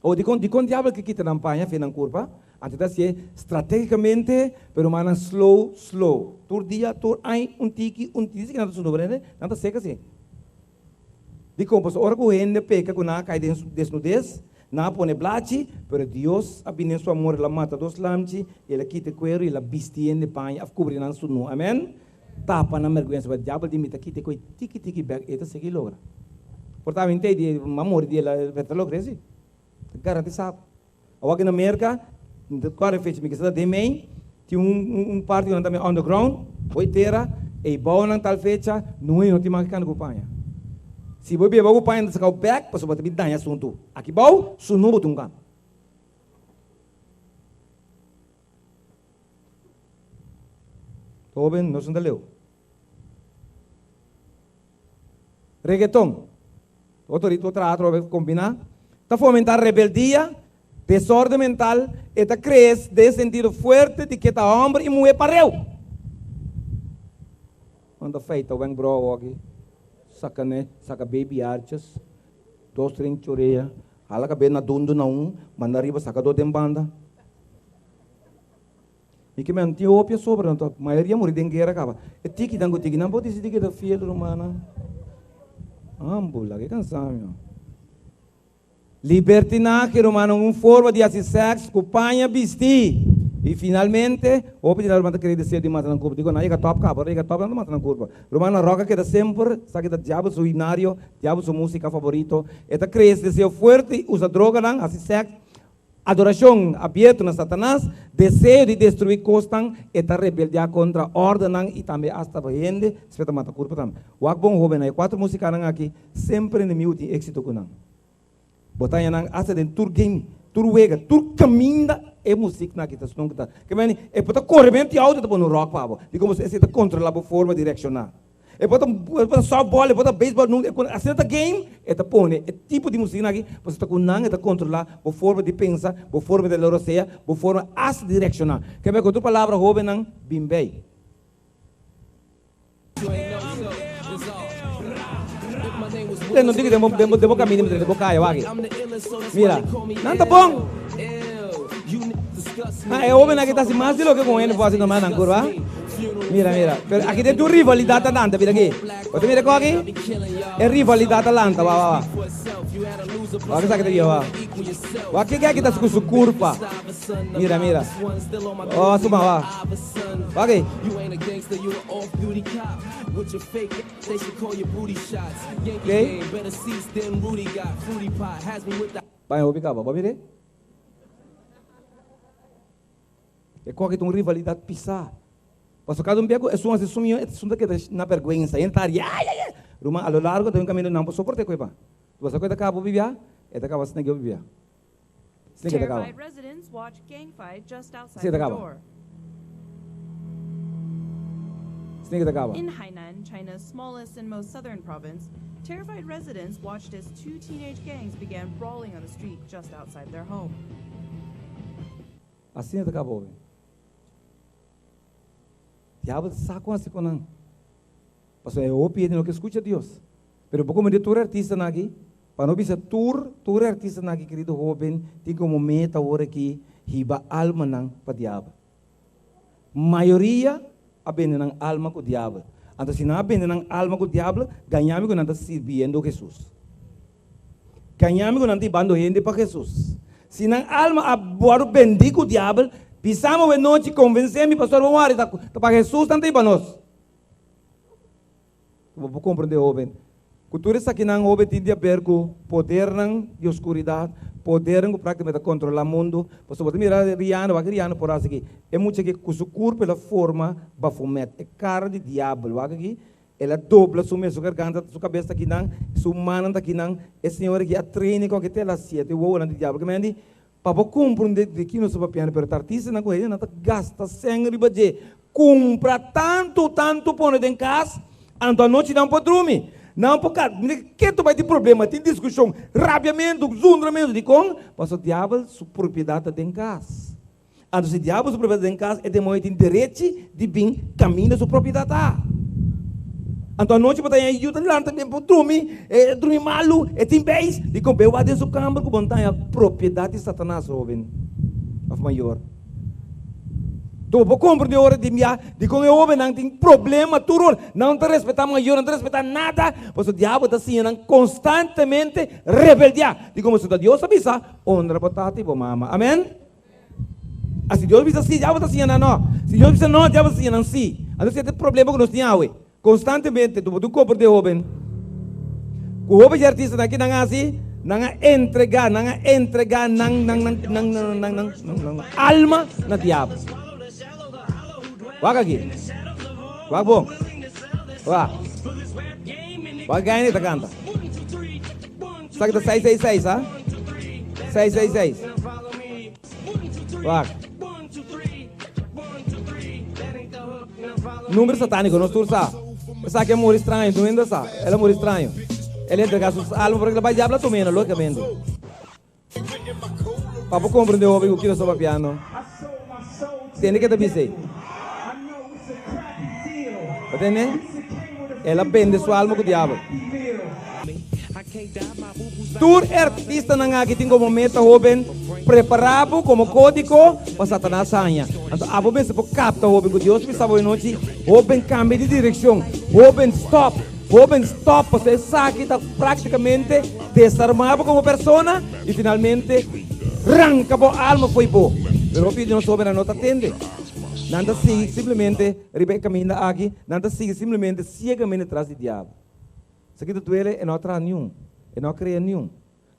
O dikon dikon diabel ke kita nan paña fe nan kurpa? Anto ta hasié strategicamente pero ma nan slow slow. Tur dia tur añ un tiki un tiki. Dice ke nan ta sunu brende nan ta seka si. Dikon? Pasobra ora ku hende peka ku nan a kai den desnudez, nan a pone blachi, pero Dios a bini den su amor, el a mata dos lamchi, i el a kita e kueru i el a bisti hende paña òf kubri nan sunu. Amen? Tapa nan bèrgwensa, pasobra diabel di mi ta kita e koi tiki tiki bèk, e ta sigui logra. Por ta awint'ei di mi a muri di el a ta logra esi. Ta garantisa bo. Awor aki na Merka, mi ta kòrda e fecha, mi kisa ta den mei, tin un un parti ku nan ta mei underground, hoy tera, ei bou nan tal fecha, nunhei no tin mas kanda ku paña. Si bo beba ku paña nan ta saka bo bèk pasobra bo ta bin daña asuntu. Aki bou, sunu bo tin un kanda. Hoben, nos no ta leu. Reggaeton, otro ritmo traha atrobe kombiná, ta fomentá rebeldia, desorden mental, e ta kres den sentido fuerte di ke ta hòmber i muhé pareu. Nan ta feita wenkbrou aki, saka ne, saka baby haartjes, dos tren chorea, hala kabes na dundu na un, manda riba saka dos den banda. Mi ke men tin hopi a sobra nan mayoria muri den guera kaba. E tikinan ku tikinan por disidi keda fiel rumannan. Ambo laga e kansa mi. Libertinahe rumannan un forma di hasi sèks ku paña bistí. I finalmente hopi di nan ruman ta kere deseo di mata nan kurpa. Dikon nan yega tòp kaba, ora yega tòp nan ta mata nan kurpa. Rumannan ròk a keda semper, esaki ta diabel su himnario, diabel su músika favorito. E ta krea ese deseo fuerte i usa droganan, hasi sèks. Adorashon abierto na Satanas, deseo di destruí kosnan, e ta rebeldiá kontra òrdennan i tambe asta pa hende, esei ta mata kurpa tambe. Wak bon hóbennan, e kuater musikanan aki semper enemigu tin éksito ku nan. Bo ta haña nan asta den tur game, tur wega, tur kaminda e musiknan aki ta snon ku ta. Ke meni, e por ta kore benti outo e ta pone un ròk pa bo, dikon bo esei ta kontrolá bo forma di reakshoná. E por ta e por ta softball, e por ta baseball, nunca e por asina ta game, e ta pone e tipo di musica aki, pasobra ta cu nan e ta controla bo forma di pensa, bo forma di lorosea, bo forma hasta di reacciona. Kende cu otro palabra hobennan bin bay. No digo den bo den bo den bo camino den bo caya wak. Mira, nan ta bon. Ah, e hobennan aki ta haci mas di loke con hende por haci normal nan curva. Mira, mira. Pero aki den tur rivalidad ta lanta, mira aki. Bo ta mira con aki? E rivalidad ta lanta, wa, wa, wa. Wak esaki ta bia, wa. Wak kiko aki ta haci cu su curpa. Mira, mira. Oh, suma, wa. Wak aki. Okay. Baña hopi caba, bo mire? E koki ta un rivalidad pisa. Pasobra cada un bia cu esun haci su miyo, esun ta keda na berguensa. Hende ta hari, ay, ay, ay. Ruman, a lo largo ta un camino nan por soporta e koe pa. Tu sa koe ta caba bo bibia? E ta caba snegi bo bibia. Snegi ta caba. Snegi ta caba. Snegi ta caba. In Hainan, China's smallest and most southern province, terrified residents watched as two teenage gangs began brawling on the street just outside their home. Asina ta caba hopi. Diabel sa con haci cu nan. Pasobra e hopi hende no ke scucha Dios. Pero bo come di tur artistanan aki, pa no bisa tur, tur artistanan aki, querido hoben, tin como meta awor aki hiba almanan pa diabel. Mayoria a bende nan alma ku diabel. Anto si nan a bende nan alma ku diabel, gañami ku nan ta sirbiendo Jesus. Gañami ku nan ta hibando hende pa Jesus. Si nan alma a wòrdu bendí ku diabel, bisami awe nochi, konvensé mi, pastor, bo wòrdu ta pa Jesus nan ta hiba nos. Bo por komprendé, hóben, ku tur esakinan hóben tin di haber ku podernan di oskuridat, podernan ku práktikamente ta kontrolá mundu. Pasobra bo ta mira Rihanna, wak Rihanna por hasi aki. E mucha aki ku su kurpo el a forma Baphomet, e kara di diabel. Wak aki, el a dobla su mes, su garganta, su kabes ta akinan, su mannan ta akinan. E señora aki a train e kòke te las siete, wowonan di diabel. Ke mende? Pa bo komprendé di ki nos ta papiando, pero ta artistanan ku hendenan ta gasta sèn riba dje, kumpra tantu tantu pone den kas, anto anochi nan por drumi, nan por ka, mira ke ta bai tin problema, tin diskushon, rabiamentu, zundramentu, dikon? Pasobra diabel su propiedat ta den kas. Anto si diabel su propiedat ta den kas, e demoño tin derechi di bin kaminda su propiedat ta. Anto anochi bo ta haña yu ta lanta den por drumi, e drumi malu, e tin beis, dikon bo e wak den su kamber ku bo no ta haña propiedat di Satanas, hoben òf mayor. Anto bo por komprende ora di bia dikon e hobennan tin problema tur ora, nan no ta respetá mayor, nan no ta respetá nada, pasobra diabel ta siña nan konstantemente rebeldiá. Dikon pasobra Dios a bisa, Honra bo tata i bo mama. Amen. A si Dios bisa sí, diabel ta siña nan no. Si Dios bisa no, diabel ta siña nan sí. Anto esei ta e problema ku nos tin awe. Konstantemente bo tin komprendé hóben ku hóben di artistanan ki nan a hasi, nan a entregá, nan a entregá nan nan nan nan nan nan nan nan alma na diabel. Wak aki. Wak bon. Wak. Wak Gaine ta kanta. Esaki ta seis seis seis, ha? Seis seis seis. Wak. Number satánico, nos tur sa. Esaki a muri straño, tur hende sa. El a muri straño. El a entrega su alma porque el a bai diablo a tum'e, lógicamente. Pa bo comprende hopi cu kico nos ta papiando, tende ke ta bisa ei. Bo tende? El a bende su alma cu diabel. Tur e artistanan aki tin como meta hoben prepara bo como codico pa Satanas haña. Anto abo mester por capta hoben cu Dios bisa bo e nochi, hoben cambia di direccion, hoben stop. Hoben stop pasobra esaki ta practicamente desarma bo como persona y finalmente ranca bo alma fo'i bo. Pero hopi di nos hobennan no ta tende. Nan ta sigui simplemente riba e caminda aki, nan ta sigui simplemente ciegamente tras di diabel. Esaki ta duele, e no a traha niun, e no a crea niun.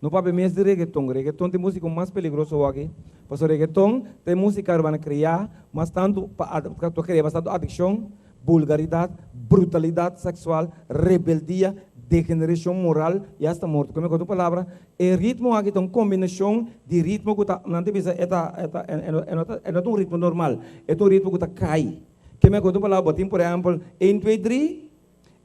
No papia mes di reggaeton. Reggaeton ta e musico mas peligroso awaki. Pasobra reggaeton ta e musica urbana crea mas tanto pa ta crea mas tanto adiccion, bulgaridad, brutalidad sexual, rebeldia, degeneracion moral y hasta morto. Cu otro palabra, e ritmo aki ta un combinacion di ritmo cu ta, nan ta bisa e ta, e ta, e no ta, e no ta un ritmo normal. E ta un ritmo cu ta cay. Ke cu otro palabra, bo tin por ehempel, een, twee, drie.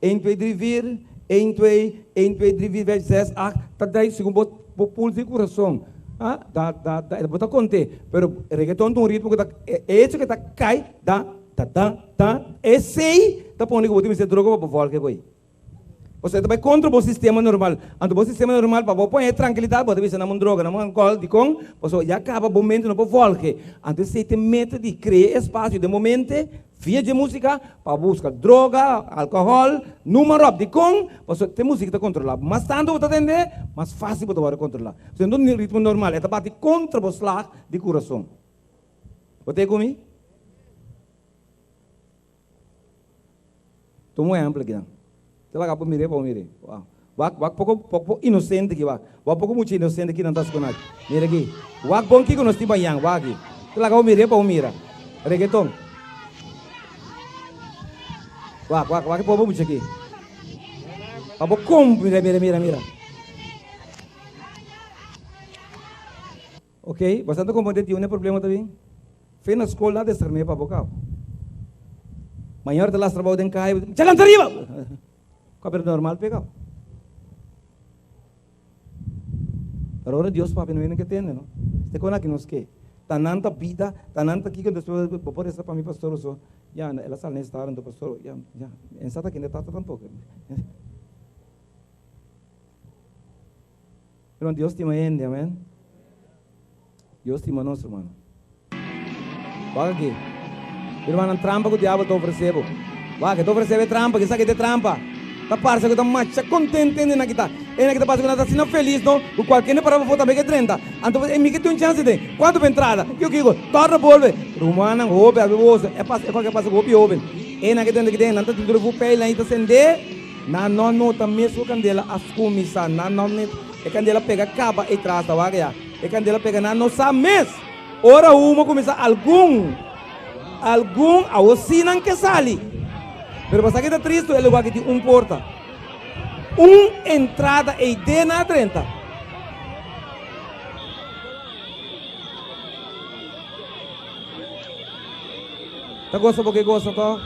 Een, twee, drie, vier, een, twee, een, twee, drie, vier, vijf, zes, acht, ta draai segun bo bo pulso di kurason. Ah, da, da, da, bo ta konte. Pero reggaeton ta un ritmo ku ta, e hecho ku ta kai, da, da, da, da, esei ta pone ku bo tin mester droga pa bo vòlke ku ei. Pasobra e ta bai kontra bo sistema normal. Anto bo sistema normal pa bo pone trankilidat bo ta bisa nan un droga, nan un alkohòl. Dikon? Pasobra ya kaba bo mente no por vòlge. Anto esei ta e meta di krea espasio den bo mente via dje músika pa buska droga, alkohòl, numa ròp. Dikon? Pasobra te músika ta kontrolá bo. Mas tantu bo ta tende, mas fásil bo ta wòrdu kontrolá. Pasobra no ritmo normal, e ta bati kontra bo slag di kurason. Bo ta e ku mi? Tuma un ehempel akinan. Te laga pa mira pa bo mira. Wak wak poko poko inosente aki wak. Wak poko mucha inosente aki nan ta skona aki. Mira aki. Wak bon kiko nos tin bañan wak aki. Te laga bo mira pa bo mira. Reggaeton. Wak wak wak e pobo mucha aki. Pa bo kom mira mira mira mira. Ok, bastante komprendé di unda e problema ta bin. Fe na skol na desarmé pa bo kaba. Mañor ta lastra bou den kai, Chagan ta riba! Kua bira normal p'e kaba. Pero ora Dios papia no hende ke tende no. Este kon aki nos ke. Ta nan ta bida, ta nan ta kiko, despues bo por resa pa mi pastor oso. Ya, el a sali na e estado anto pastor, ya, ya, en sa ta kende tata tampoco. Hermano, Dios stima hende, amen. Dios stima nos, hermano. Wak aki. Hermano, trampa ku diabel ta ofresé bo. Wak, e ta ofresé bo e trampa, kisa ki ta e trampa. Ta parse ku ta masha kontente hende nan kita. Hende nan kita parse ku nan ta asina felis, no, ku kualke hende para pafó tambe ke drenta. Anto e mi ke tin un chanse den. Kuantu pa entrada? Kiko kiko? Torna bolbe. Rumannan hoben, abi boso, e pasa, e kualke pasa ku hopi hoben. E nan ke drenta kiten, nan ta tin tur e fupei nan i ta sendé. Nan no nota mes ku kandela a skuminsá. Nan no net e kandela pega kaba ei tras ta wak ya. E kandela pega nan no sa mes. Ora humo kuminsá algun algun awo sí nan ke sali. Pero pasá ki ta tristu e lugá ki tin un porta. Un entrada ei den nan a drenta. Ta gosa bo ke gosa tòg?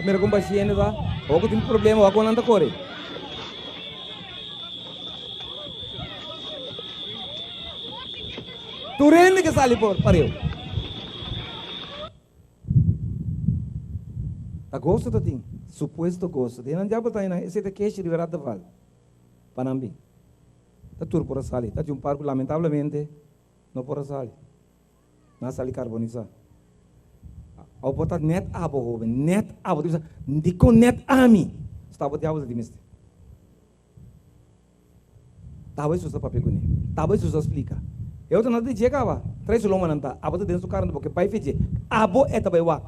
Mira con paciente ta. Awor cu tin problema, wak con nan ta core. Tur hende ke sali por pareu. Ta goso ta tin, supuesto goso. Den nan diabel ta nan esei ta keshi riba rat de val pa nan bin. Ta tur por a sali. Ta tin un par ku lamentablemente no por a sali. Nan a sali karbonisa. Awo por ta net abo hoben, net abo. Ta bisa, dikon net ami? Sta bo diabel ta tin mester. Taba Hesus ta papia kuné. Taba Hesus a splika. E otro nan ta di dje kaba. Trae su lomba nan ta. Abo ta den su kara bo ke bai fe dje. Abo e ta bai wak.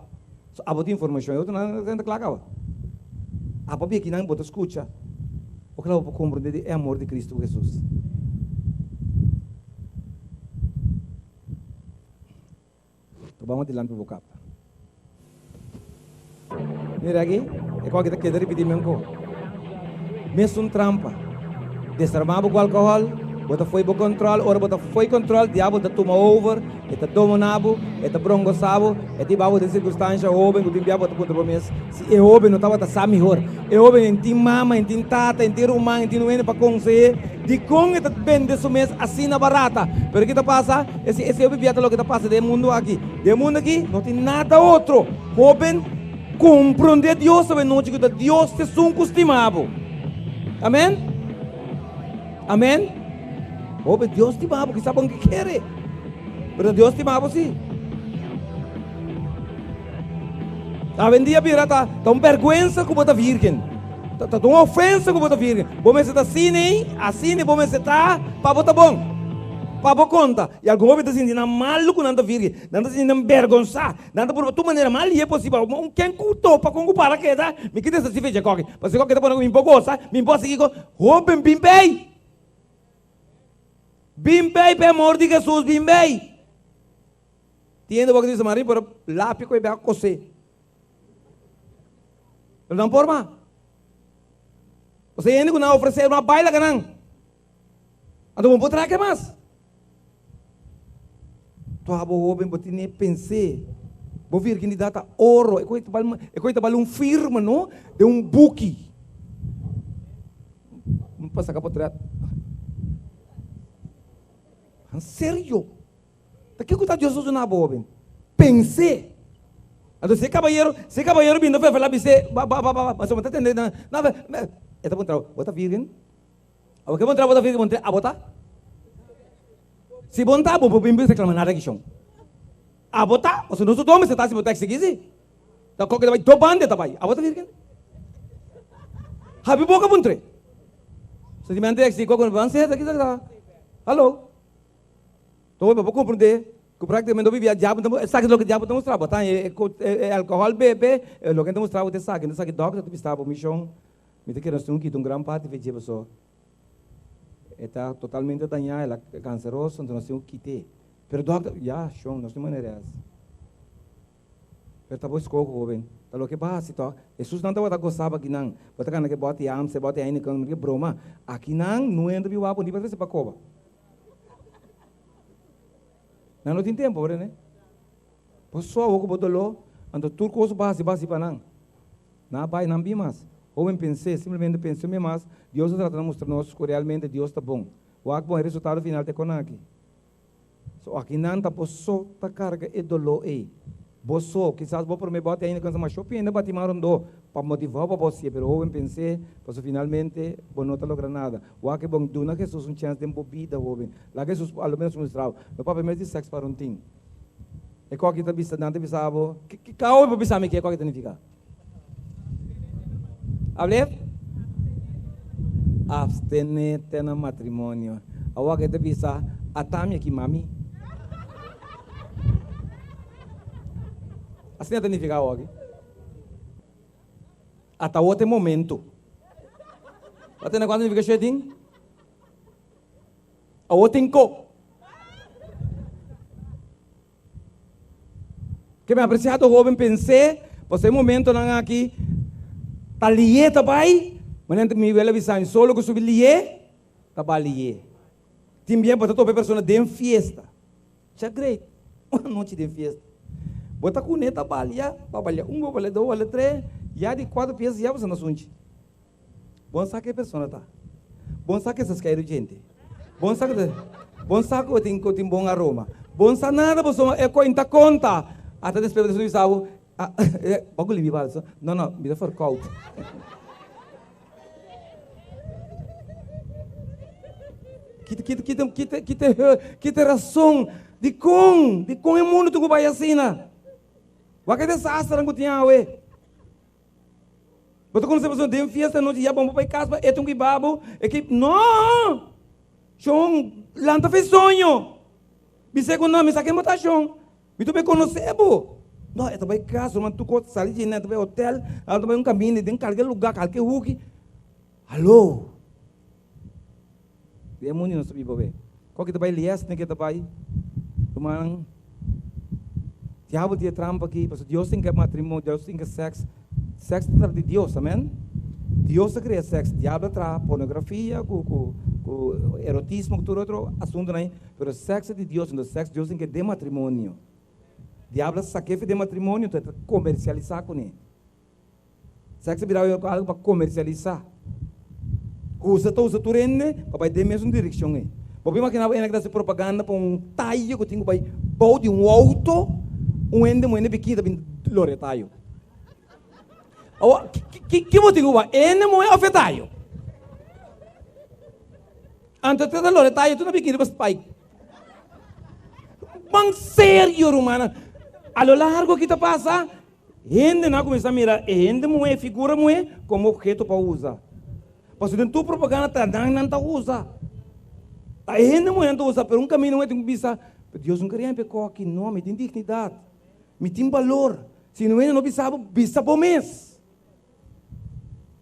So abo tin informashon. E otro nan ta kla kaba. Abo bia kinan bo ta skucha. Ojalá bo por komprende di e amor di Kristu Hesus. To bamo dilanti pa bo kapta. Mira aki, e kos aki ta keda ripití men ko. Mesun trampa. Desarmá bo ku alkohòl, bo ta fo'i bo kòntròl, ora bo ta fo'i kòntròl, diabel ta tuma over, e ta dominá bo, e ta brongosá bo, e ta hiba bo den sirkunstansha hóben ku tin bia bo ta puntra bo mes si e hóben no tabata sa mihor. E hóben en tin mama, en tin tata, en tin ruman, en tin un hende pa konseh'é. Dikon e ta bende su mes asina barata? Pero ki ta pasa? Esei esei hopi bia ta loke ta pasa den e mundu aki. Den e mundu aki no tin nada otro. Hoben, komprondé Dios awe nochi ku ta Dios ta esun ku stima bo. Amen? Amen? Hoben, Dios stima bo, kisas bo no ke kere, pero Dios stima bo si. Awendia bira ta ta un bèrgwensa ku bo ta virgen. Ta ta un ofensa ku bo ta virgen. Bo mester ta asina ei, asina bo mester ta pa bo ta bon. Pa bo konta. I algun hopi ta sinti nan malu ku nan ta virgen. Nan ta sinti nan bèrgonsá. Nan ta purba tur manera mas lihe posibel. Un ken ku topa kon ku para keda, mi kita esta sifia dje koki. Pasobra koki ta pone ku mi por gosa, mi por sigui ku hoben bin bei. Bin bei pa e amor di Hesus, bin bei. Tin hende bo ke bisa Maria por lapi ku e bek kosé. Pero nan por ma. Pasobra e hende ku nan a ofresé no a bai laga nan. Anto bo no por traha ke mas. To abo hoben bo tene pensé. Bo virginidad ta oro. E koe ta bal un firma no den un buki. pa saka potret. En serio. Ta kiko ta Dios a duna bo, hoben? Pens'é. Anto si e kabayero, si e kabayero bini ta fela bis'é, ba, ba, ba, ba, pasobra bo ta tende na, na, e ta puntra bo, bo ta virgen? Abo ke puntra bo ta virgen, bo ta abo ta? Si bo no ta, bo por bin reklama nada kishon. Abo ta, pasobra nos tur dos mester ta si bo ta eksigí si. Ta koke ta bai, do banda e ta bai. Abo ta virgen? Habi boka puntr'é. Sentimentu di eksigí koko ban seta kisa ta. Hallo. Tobe bo por komprendé ku práktikamente hopi bia diablo ta esaki ta loke diablo ta mustra bo. Ta e e alkohòl bebe, e loke ta mustra bo ta esaki. Esaki dòkter ta bisa bo mishon. Mi ta kere nos tin un kita un gran parti fe dje paso e ta totalmente dañá, el a kanseroso, enton nos tin ku kit'é. Pero dòkter, ya shon, nos tin manera hasi. Pero ta bo eskoho, hoben. Ta loke bo a hasi tòg. Hesus nan tabata gosaba akinan. Bo ta gana ke bòt di Amstel, bòt di Heineken, ke broma. Akinan no hende biba bo ni pa trese pa koba. Nan no tin tempo, ora ne? Bo so awor ku bo doló, anto tur kos bo hasi, bo hasi pa nan. Nan a bai, nan bin mas. Hoben pens'é, simplemente pens'é un mas, Dios a trata na mustra nos ku realmente Dios ta bon. Wak bon e resultado final ta e kon aki. So aki nan ta bo so ta karga e doló ei. Bo so, kisas bo promé bòt ainda kansa mas shopi ainda bati man rondó pa motivá bo pa bo hasié, pero hoben pens'é, pasobra finalmente bo no ta logra nada. Wak e bon, duna Hesus un chèns den bo bida, hoben. Laga Hesus a lo menos mustra bo. No papia mes di sèks pa runtin. E koki ta bisa, nan ta bisa bo, ki kau bo bisa mi ke koki ta nifiká? Ablef? Abstené te na matrimonio. Awor ke ta bisa, ata mi aki mami. Asina ta nifiká awor aki. Ata awor ta e momento. Bo a tende kuantu nifikashon e tin? Awor tin ko. Ke mi apresiado hoben pens'é, pasobra e momentonan aki ta lié ta bai, manera mi wela bisa mi, solo ku subi lié ta bai lié. Tin bien bo ta topa e persona den fiesta. Cha great, un anochi den fiesta. Bo ta kuné ta balia, bo a balia un, bo a balia dos, bo a balia tres, ya di kuater pies ya bo sa na sunchi. Bon sa ke persona ta. Bon sa ke sa skeiru djente. Bon sa ke bon sa ku tin ku tin bon aroma. Bon sa nada pasobra e koin ta konta. Ata despues bo ta bisa bo, bo guli mi balsa? No no, mi ta verkoud. Kita kita kita kita kita kita rason dikon dikon e mundu ta ku bai asina? Wak e desasternan ku tin awe. Bo ta konosé persona den fiesta anochi ya bon bo bai kas pa e tin ku hiba bo e ke no! Shon lanta fe soño bis'é ku no mi sa ken bo ta shon mi ta bai konosé bo no e ta bai kas ruman tur kos sali dje nan e ta bai hotel a ta bai un kaminda den kalke luga kalke huki alo den e mundu nos ta biba awe kòke ta bai lies tin ke ta bai rumannan diabel tin e trampa aki pasobra Dios tin ke matrimonio Dios tin ke sèks sèks ta trata di Dios amen Dios a krea sèks diabel a traha pornografia ku ku ku erotismo ku tur otro asuntunan ei pero sèks ta di Dios entonces sèks Dios tin ke den matrimonio diabel a sak'é for den matrimonio entonces e ta komersialisá kuné. Sèks a bira algu pa komersialisá. Usa ta usa tur hende pa bai den mesun direkshon ei. Bo por imaginá bo hende ku ta hasi propaganda pa un tayo ku tin ku bai bou di un outo, un hende muhé bikini ta bin lora e tayo. Awor, ki bo tin ku wak? E hende muhé òf e tayo? Anto te ta lora e tayo tur na bikini riba spike. Ban serio rumannan. A lo largo ki ta pasa? Hendenan a kuminsá mira e hende muhé, e figura muhé, komo opheto pa usa. Pasobra den tur propaganda ta nan nan ta usa. Ta e hende muhé nan ta usa, pero un kaminda muhé tin ku bisa, Dios no kere hempe koki, no, mi tin dignidat, mi tin balor. Si un hende no bisa bo, bisa bo mes.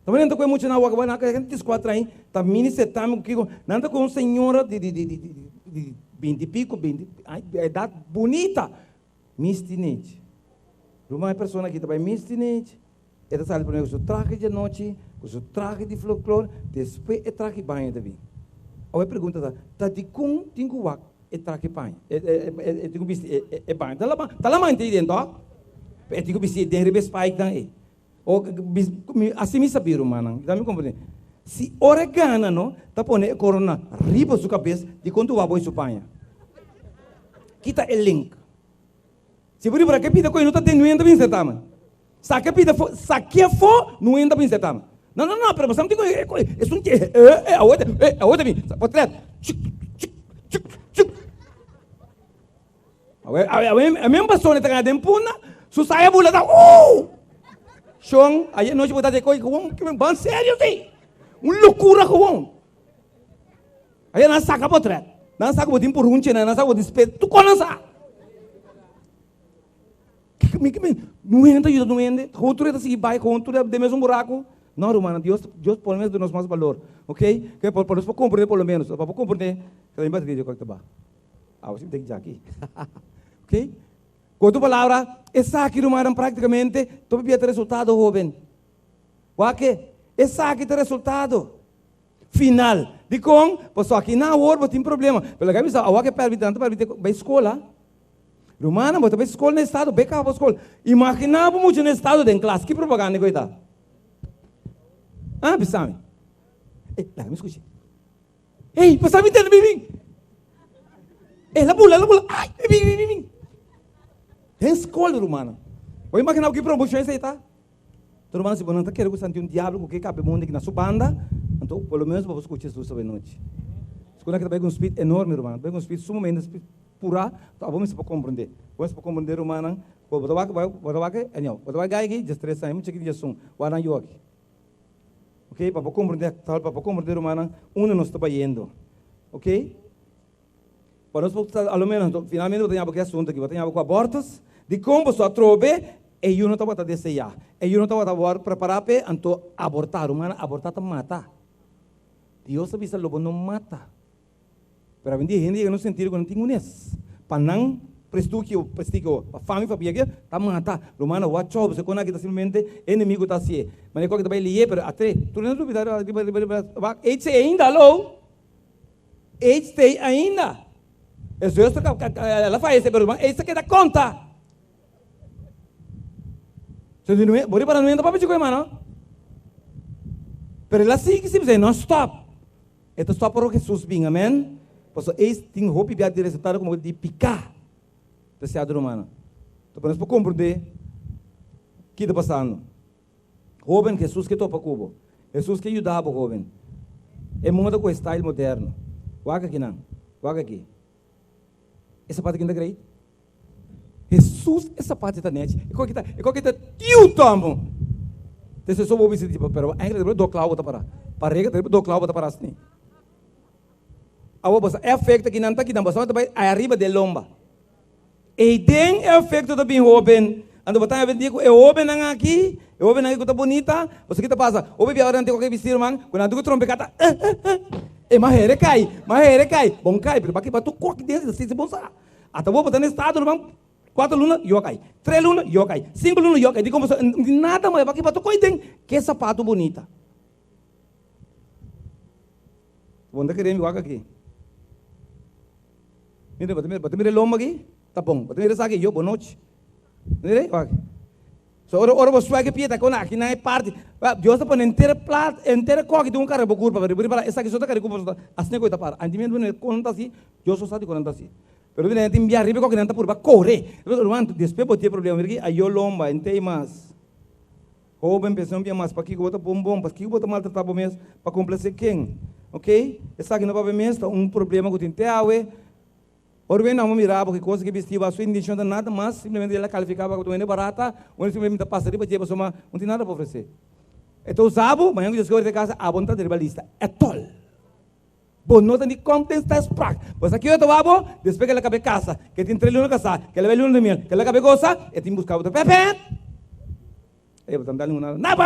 Ta manera nan ta kohe mucha nan wak nan ka diskuat train, ta mini setami ku kiko, nan ta kohe un señora di di di di binti piko, binti, edat bunita. Miss Teenage. Ruman e persona aki ta bai Miss Teenage, e ta sali prome ku su trahe di anochi, ku su trahe di folklor, despues e trahe baño ta bin. Awe e pregunta ta, ta dikon tin ku wak e trahe paña, e tin ku bisti e baño? Ta lama, ta lama henter ei den tòg? Pero e tin ku bisti den riba e spikenan ei. O, asi mi sabi rumannan, mi ta mi komprende. Si ora e gana no ta pone e corona riba su cabes di con tu wak bo su paña. Kita e link. Si bo ripara ke pida koe no ta den nuenta bin certamen. Saka e pida fo, sakia fo nuenta bin certamen. No no no pero bo sa tin koe koe esun ke eh eh awo ta eh awo ta bin potret chuk chuk chuk chuk. Awe awe awe e men persona ta gana den punda su saya bula ta ooh. Shon ayer nochi bo ta de koe gewoon ban serio si. Un locura gewoon. Ayer nan saka potret. Nan sa ku bo tin purunchi nan, nan sa ku bo tin spet, tur kos nan sa. Kiko mi mi no hende ta yuda no hende, gewoon tur e ta sigui bai, gewoon tur e den mesun buraku. No rumannan, Dios Dios por lo menos duna nos mas balor, ok? Ke pa nos por komprende por lo menos, pa por komprende, ta mi bateria kòk ta ba. Awe si mi ta dja aki. Ok? Ku otro palabra, esaki rumannan praktikamente ta papia ta resultado hoben. Wak esaki ta resultado. Final. Dikon? Pasobra aki na awor bo tin problema. Pero laga mi sa, awor ke pèrbita, nan ta pèrbita bai skola. Rumannan, bo ta bai skol na estado, bai kaba bo skol. Imaginá bo mucha na estado den klas, ki propaganda ku e ta? Ah, bisa mi. Ey, laga mi skucha. Ey, pasa mi tende, bin, bin. Ey, la bula, la bula. Ay, bin, bin, bin, bin. Den skol, rumannan. Bo imaginá bo ki promoshon esei ta? Tur rumannan, si bo no ta kere ku santi un diablo ku ke kape mundu aki na su banda, anto por lo menos bo por skucha Jesus awe nochi. Skuna aki ta bai ku un spit enorme, rumannan, ta bai ku un spit sumamente spit purá, anto abo mester por komprendé. Bo mester por komprendé, rumannan, ku bo ta wak, bo ta wak, anyhow, bo ta wak gai aki diestres aña, mucha aki diesun, wak nan yu aki. Ok, pa bo komprendé, tal pa bo komprendé, rumannan, unda nos ta bayendo. Ok? Pa nos por sa, a lo menos, anto, finalmente bo ta ñaba ku e asuntu aki, bo ta ñaba ku abortus, dikon boso atrobe e yu no tabata deseá, e yu no tabata wòrdu prepará p'e, anto abortá, rumannan, abortá ta mata. Dios a bisa lo bo no mata. Pero awendia hende yega na un sentido ku nan tin unes pa nan prestukio, prestigio, pa fama i fabia ke ta mata. Rumannan, watch out, pasobra kon aki ta simplemente e enemigu ta hasié. Manera ku aki ta bai lié, pero atré, tur hende ta lubidá riba, riba, riba, riba, wak, AIDS ainda, haló! AIDS t'ei ainda. E zuster el a fayece pero ruman AIDS ta keda konta. So di bo ripara no entra papia chiko hermano. Pero el a sigui si no stop. E ta stop ora Jesus bin, amen. Pasobra AIDS tin hopi bia di resultado como di piká. Preciado rumannan. Ta pa nos por komprende ki ta pasando. Hoben, Jesus ke topa ku bo. Jesus ke yuda bo, hoben. E moda ku e style moderno. Wak aki nan. Wak aki. E sapato aki no ta grei? Jesus, e sapato ta nechi. E koki ta, e koki ta tiu tomo. Te se so bo bisa di, pero eigenlijk ta do klau bo ta para. Parega ta do klau bo ta para asni. Awo boso e efecto ki nan ta kita boso ta bai ariba de lomba. Eiden e efecto ta bin hoben. Anto bo ta haña dia ku e hobennan aki, e hobennan aki ku ta bunita, boso ki ta pasa? Hopi bia ora nan tin koke bisti ruman, ku nan tur ku trompeka ta eh eh eh. E ma here kai, ma here kai. Bon kai, pero baki ba tur koki den si si bon sa. Ata bo bo ta na estado ruman, kuater luna yo a kai, tres luna yo a kai, sinku luna yo a kai. Dikon boso nada mas baki ba tur koki den ke sapato bunita. Bo no ta kere mi wak aki. Mira, bo ta mira, bo ta mira e lomba aki? Ta bon. Bo ta mira esaki? Yo, bonochi. Mira ei, wak. So ora, ora bo suak e pia ta kona aki na e parti. Ba, Dios ta pone henter plat, henter koki den un kara bo kurpa, pero bo ripara esaki so ta kara e kurpa so ta asina ku e ta para. Anti mi kon nan ta hasi, Dios so sa di kon nan ta hasi. Pero mira, nan tin bia riba e koki nan ta purba kore. Ruman, despues bo tin e problema. Mira aki, ayo lomba, henter mas. Hoben, pensa un bia mas, pakiko bo ta bon bon? Pakiko bo ta maltratá bo mes pa komplasé ken? Ok, esaki no papia mes, ta un problema ku tin te awe. Ora wen nan bo mira bo ki kos ki bisti bo, su intenshon ta nada mas, simplemente el a kalifiká bo ku ta un hende barata, un hende simplemente ta pasa riba dje pasobra no tin nada pa ofresé. E ta usa bo, mañana ku Dios kere ta kasa, abo no ta riba lista at all. Bo no ta ni contesta e sprak. Bo sa kico ta wak bo? Despues ke el a cabe casa, ke tin tres luna casá, ke el a bai luna de miel, ke el a cabe goza, e tin busca bo ta pèpèp. Ey, bo ta dal ninguna. Na, bo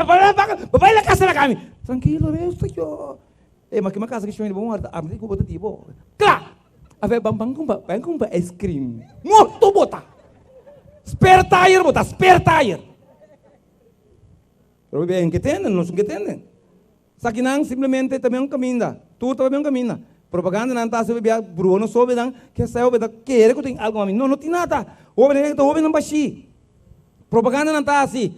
bo bai la casa laga mi. Trankilo, resta yo. Ey, ma kima casa ki shon bo muerta, ami ta ku bo ta di bo. Kla! Afe, ban ban cumpra, ban cumpra ice cream. Morto bo ta. Spare tire bo ta, spare tire. Pero bo en ke tenden, nos en ke tenden. Sakinan simplemente ta un kaminda. Tur ta un kaminda. Propagandanan ta hasi bia bruho nos hobennan ke sa e hoben ta kere ku tin algu mami. No, no tin nada. Hobennan ta hobennan bashí. Propagandanan ta hasi.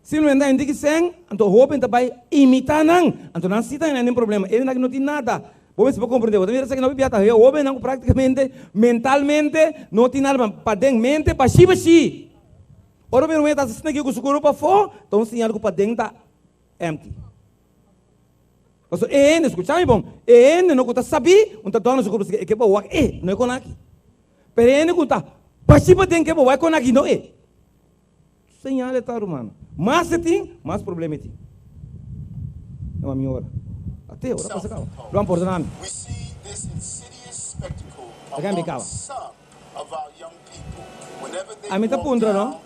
Simplemente nan hende ki sèn, anto hóben ta bai imitá nan. Anto nan si ta haña den problema. Enan aki no tin nada. Bo mester por komprendé. Bo ta mira esaki no bibia ta haya hóbennan ku práktikamente mentalmente no tin nada paden. Mente bashí bashí. Ora mi ruman ta asina aki ku su kuru pafó, ta un señal ku paden ta empty. Pasobra e hende, skucha mi bon, e hende no ku ta sabí, un ta dòna su kuru pasobra e ke bo wak e, no e kon aki. Pero e hende ku ta bashí paden ke bo wak e kon aki, no e. Señal e ta ruman. Mas e tin, mas problema e tin. E mami ora. Ate, ora pasa caba. Ruman pordona mi. Laga mi caba. Ami ta puntra no.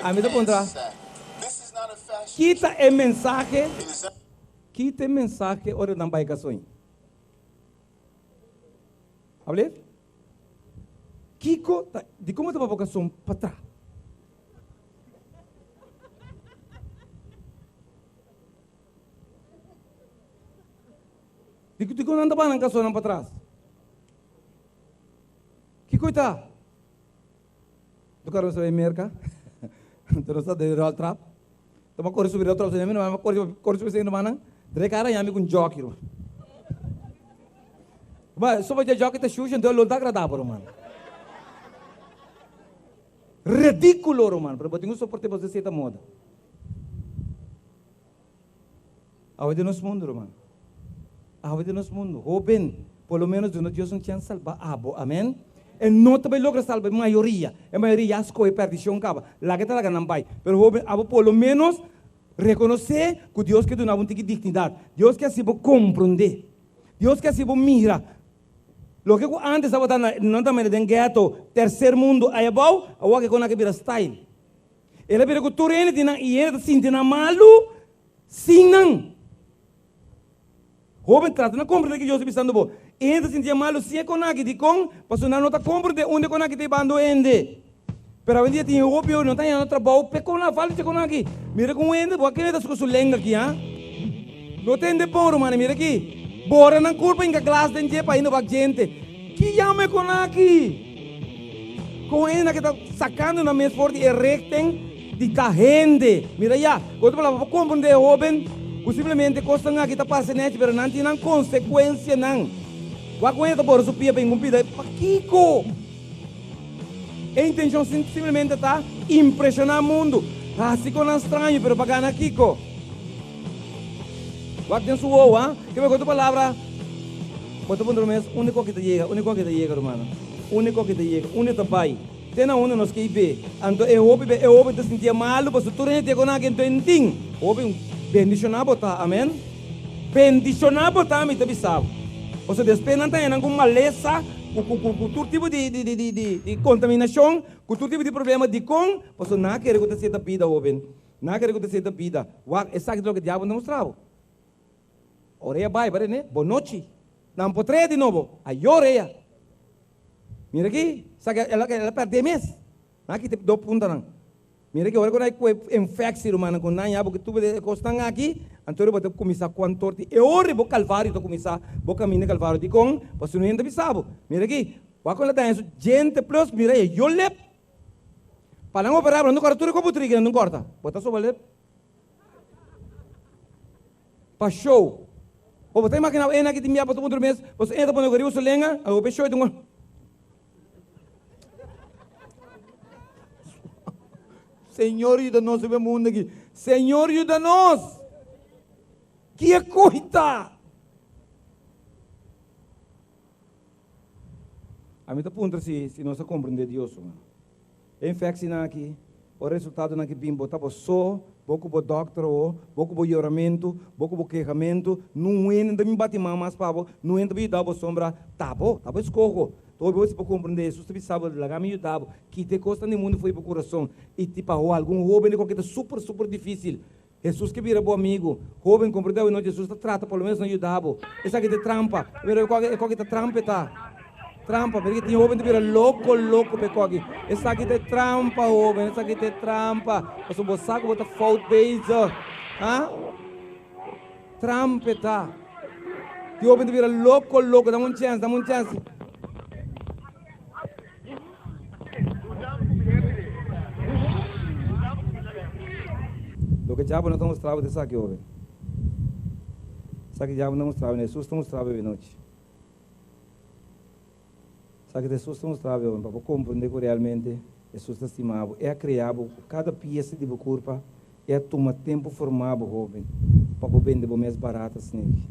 Ami ta puntra, Kita e mensahe, kita e mensahe ora nan bai casoin? Ablief? Kiko ta, di komo ta bo kason patra? Di, di komo nan ta baha nan kasonnan patras? Kiko i ta? Tu karo nos ta bai Merka, tu nos ta den ròl trap, ta kore subi ròl trap, kore kore subi rumannan, dre kara yami ku un jòki ruman. Ma soba dje jòki ta shusha enton lo no ta agradabel ruman. Redíkulo ruman, pero bo tin ku soport'é pasobra esei ta moda. Awe den nos mundu ruman, awe den nos mundu, hóben, por lo ménos duna Dios un chèns salba abo, amèn. E no ta bai logra salba e mayoria, e mayoria ya skohe pèrdishon kaba, laga e ta laga nan bai. Pero hóben, abo por lo ménos rekonosé ku Dios ke duna bo un tiki dignidat, Dios ke hasi bo komprondé. Dios ke hasi bo mira loke ku antes tabata na nan ta mira den ghetto, tercer mundo aya abou, awor ke kon nan ke bira style. El a bira ku tur hende tin nan i hende ta sinti nan malu sin nan. Hoben trata na komprende ke Dios ta bisando bo. E hende ta sinti nan malu sin e konaki. Dikon? Pasobra nan no ta komprende unda e konaki ta hibando hende. Pero awendia tin hopi hopi no ta hañando trabou p'e kon nan falta dje kon aki. Mira ku un hende bo a kere ta su ku su lenga aki ha. No tende bon rumannan mira aki. Bora nan kurpa hinka glas den dje pa ainda wak djente. Ki yama e kon aki? Kon hende nan ke ta sakando nan mes for di e richting di ta hende. Mira ya, ku otro palabra bo komprende hoben ku simplemente kosnan aki ta parse nechi pero nan tin nan konsekuensianan. Wak un hende ta bora su pia pa hinka un pida pakiko? E intencion simplemente ta impresiona mundu, haci conan straño, pero pa gana kico? Wak den su wowo, ha? Ke mehor tu palabra, bo ta puntra bo mes, unda cu aki ta yega? Unda cu aki ta yega, rumannan? Unda cu aki ta yega? Unda ta bay? Te na unda nos ke be? Anto e hopi be, e hopi ta sinti e malu, pasobra tur hende te con aki, anto e n'tin. Hopi, bendiciona bo ta, amen? Bendiciona bo ta, mi ta bisa bo. Pasobra despues nan ta haña nan cu malesa. Ku ku ku ku tur tipo di di di di di di kontaminashon, ku tur tipo di problema, dikon? Pasobra nan a kere ku ta seta bida, hoben. Nan a kere ku ta seta bida. Wak, esaki ta loke diabel ta mustra bo. Orea bai, bare ne? Bonochi. Nan por trae di nobo. Ayo orea. Mira aki, esaki el a el a pèrdè mes. Nan a kita e do puntanan. Mira ki ora ku nan kue infeksi rumannan ku nan ya bo ke tuba e kosnan aki, anto bo ta kuminsá kuan torti e ora bo kalvario ta kuminsá, bo kaminda kalvario. Dikon? Pasobra no hende ta bisa bo. Mira aki, wak ku nan daña su djente plus mira e yo lep. Pa nan operá bo nan ta kòrta tur e kopu triki nan ta kòrta. Bo ta soba lep. Pa show. Bo bo ta imaginá bo e nan aki tin bia pa tur un mes, pasobra e ta pone riba su lenga, a hopi show e ta un. Señor yuda nos riba e mundo aki. Señor yuda nos! Ki e koita? Ami ta puntra si si nos a comprende Dios o no. E infeccionan aki, o resultadonan ki bin bo ta bo so, bo ku bo dokter o, bo ku bo yoramentu, bo ku bo kehamentu, nun hende ta bin bati man mas pa bo, nun hende ta bin yuda bo sombra, ta bo, ta bo eskoho. Todo bo si por comprende, Jesus ta bisa bo, laga mi yuda bo, kita e cosnan di mundo for di bo curason. Y ti pa algun hoben di cualkier ta super, super dificil. Jesus ke bira bo amigo. Hoben, comprende awe nochi, Jesus ta trata por lo menos na yuda bo. Esaki ta e trampa. Mira e cualkier, e cualkier ta trampa e ta. Trampa, mira ki tin hoben ta bira loco, loco pa e cualkier. Esaki ta e trampa, hoben, esaki ta e trampa. Pasobra bo sa cu bo ta fout bezig. Ha? Trampa e ta. Tin hopi ta bira loko loko. Dame un chèns, dame un chèns. Loke djabel no ta mustra bo ta esaki hopi. Esaki djabel no ta mustra bo, Hesus ta mustra bo e nochi. Esaki ta Hesus ta mustra bo pa bo komprende ku realmente Hesus ta stima bo. E a krea bo ku kada piesa di bo kurpa, E a tuma tempu forma bo hoben pa bo bende bo mes barat asneki.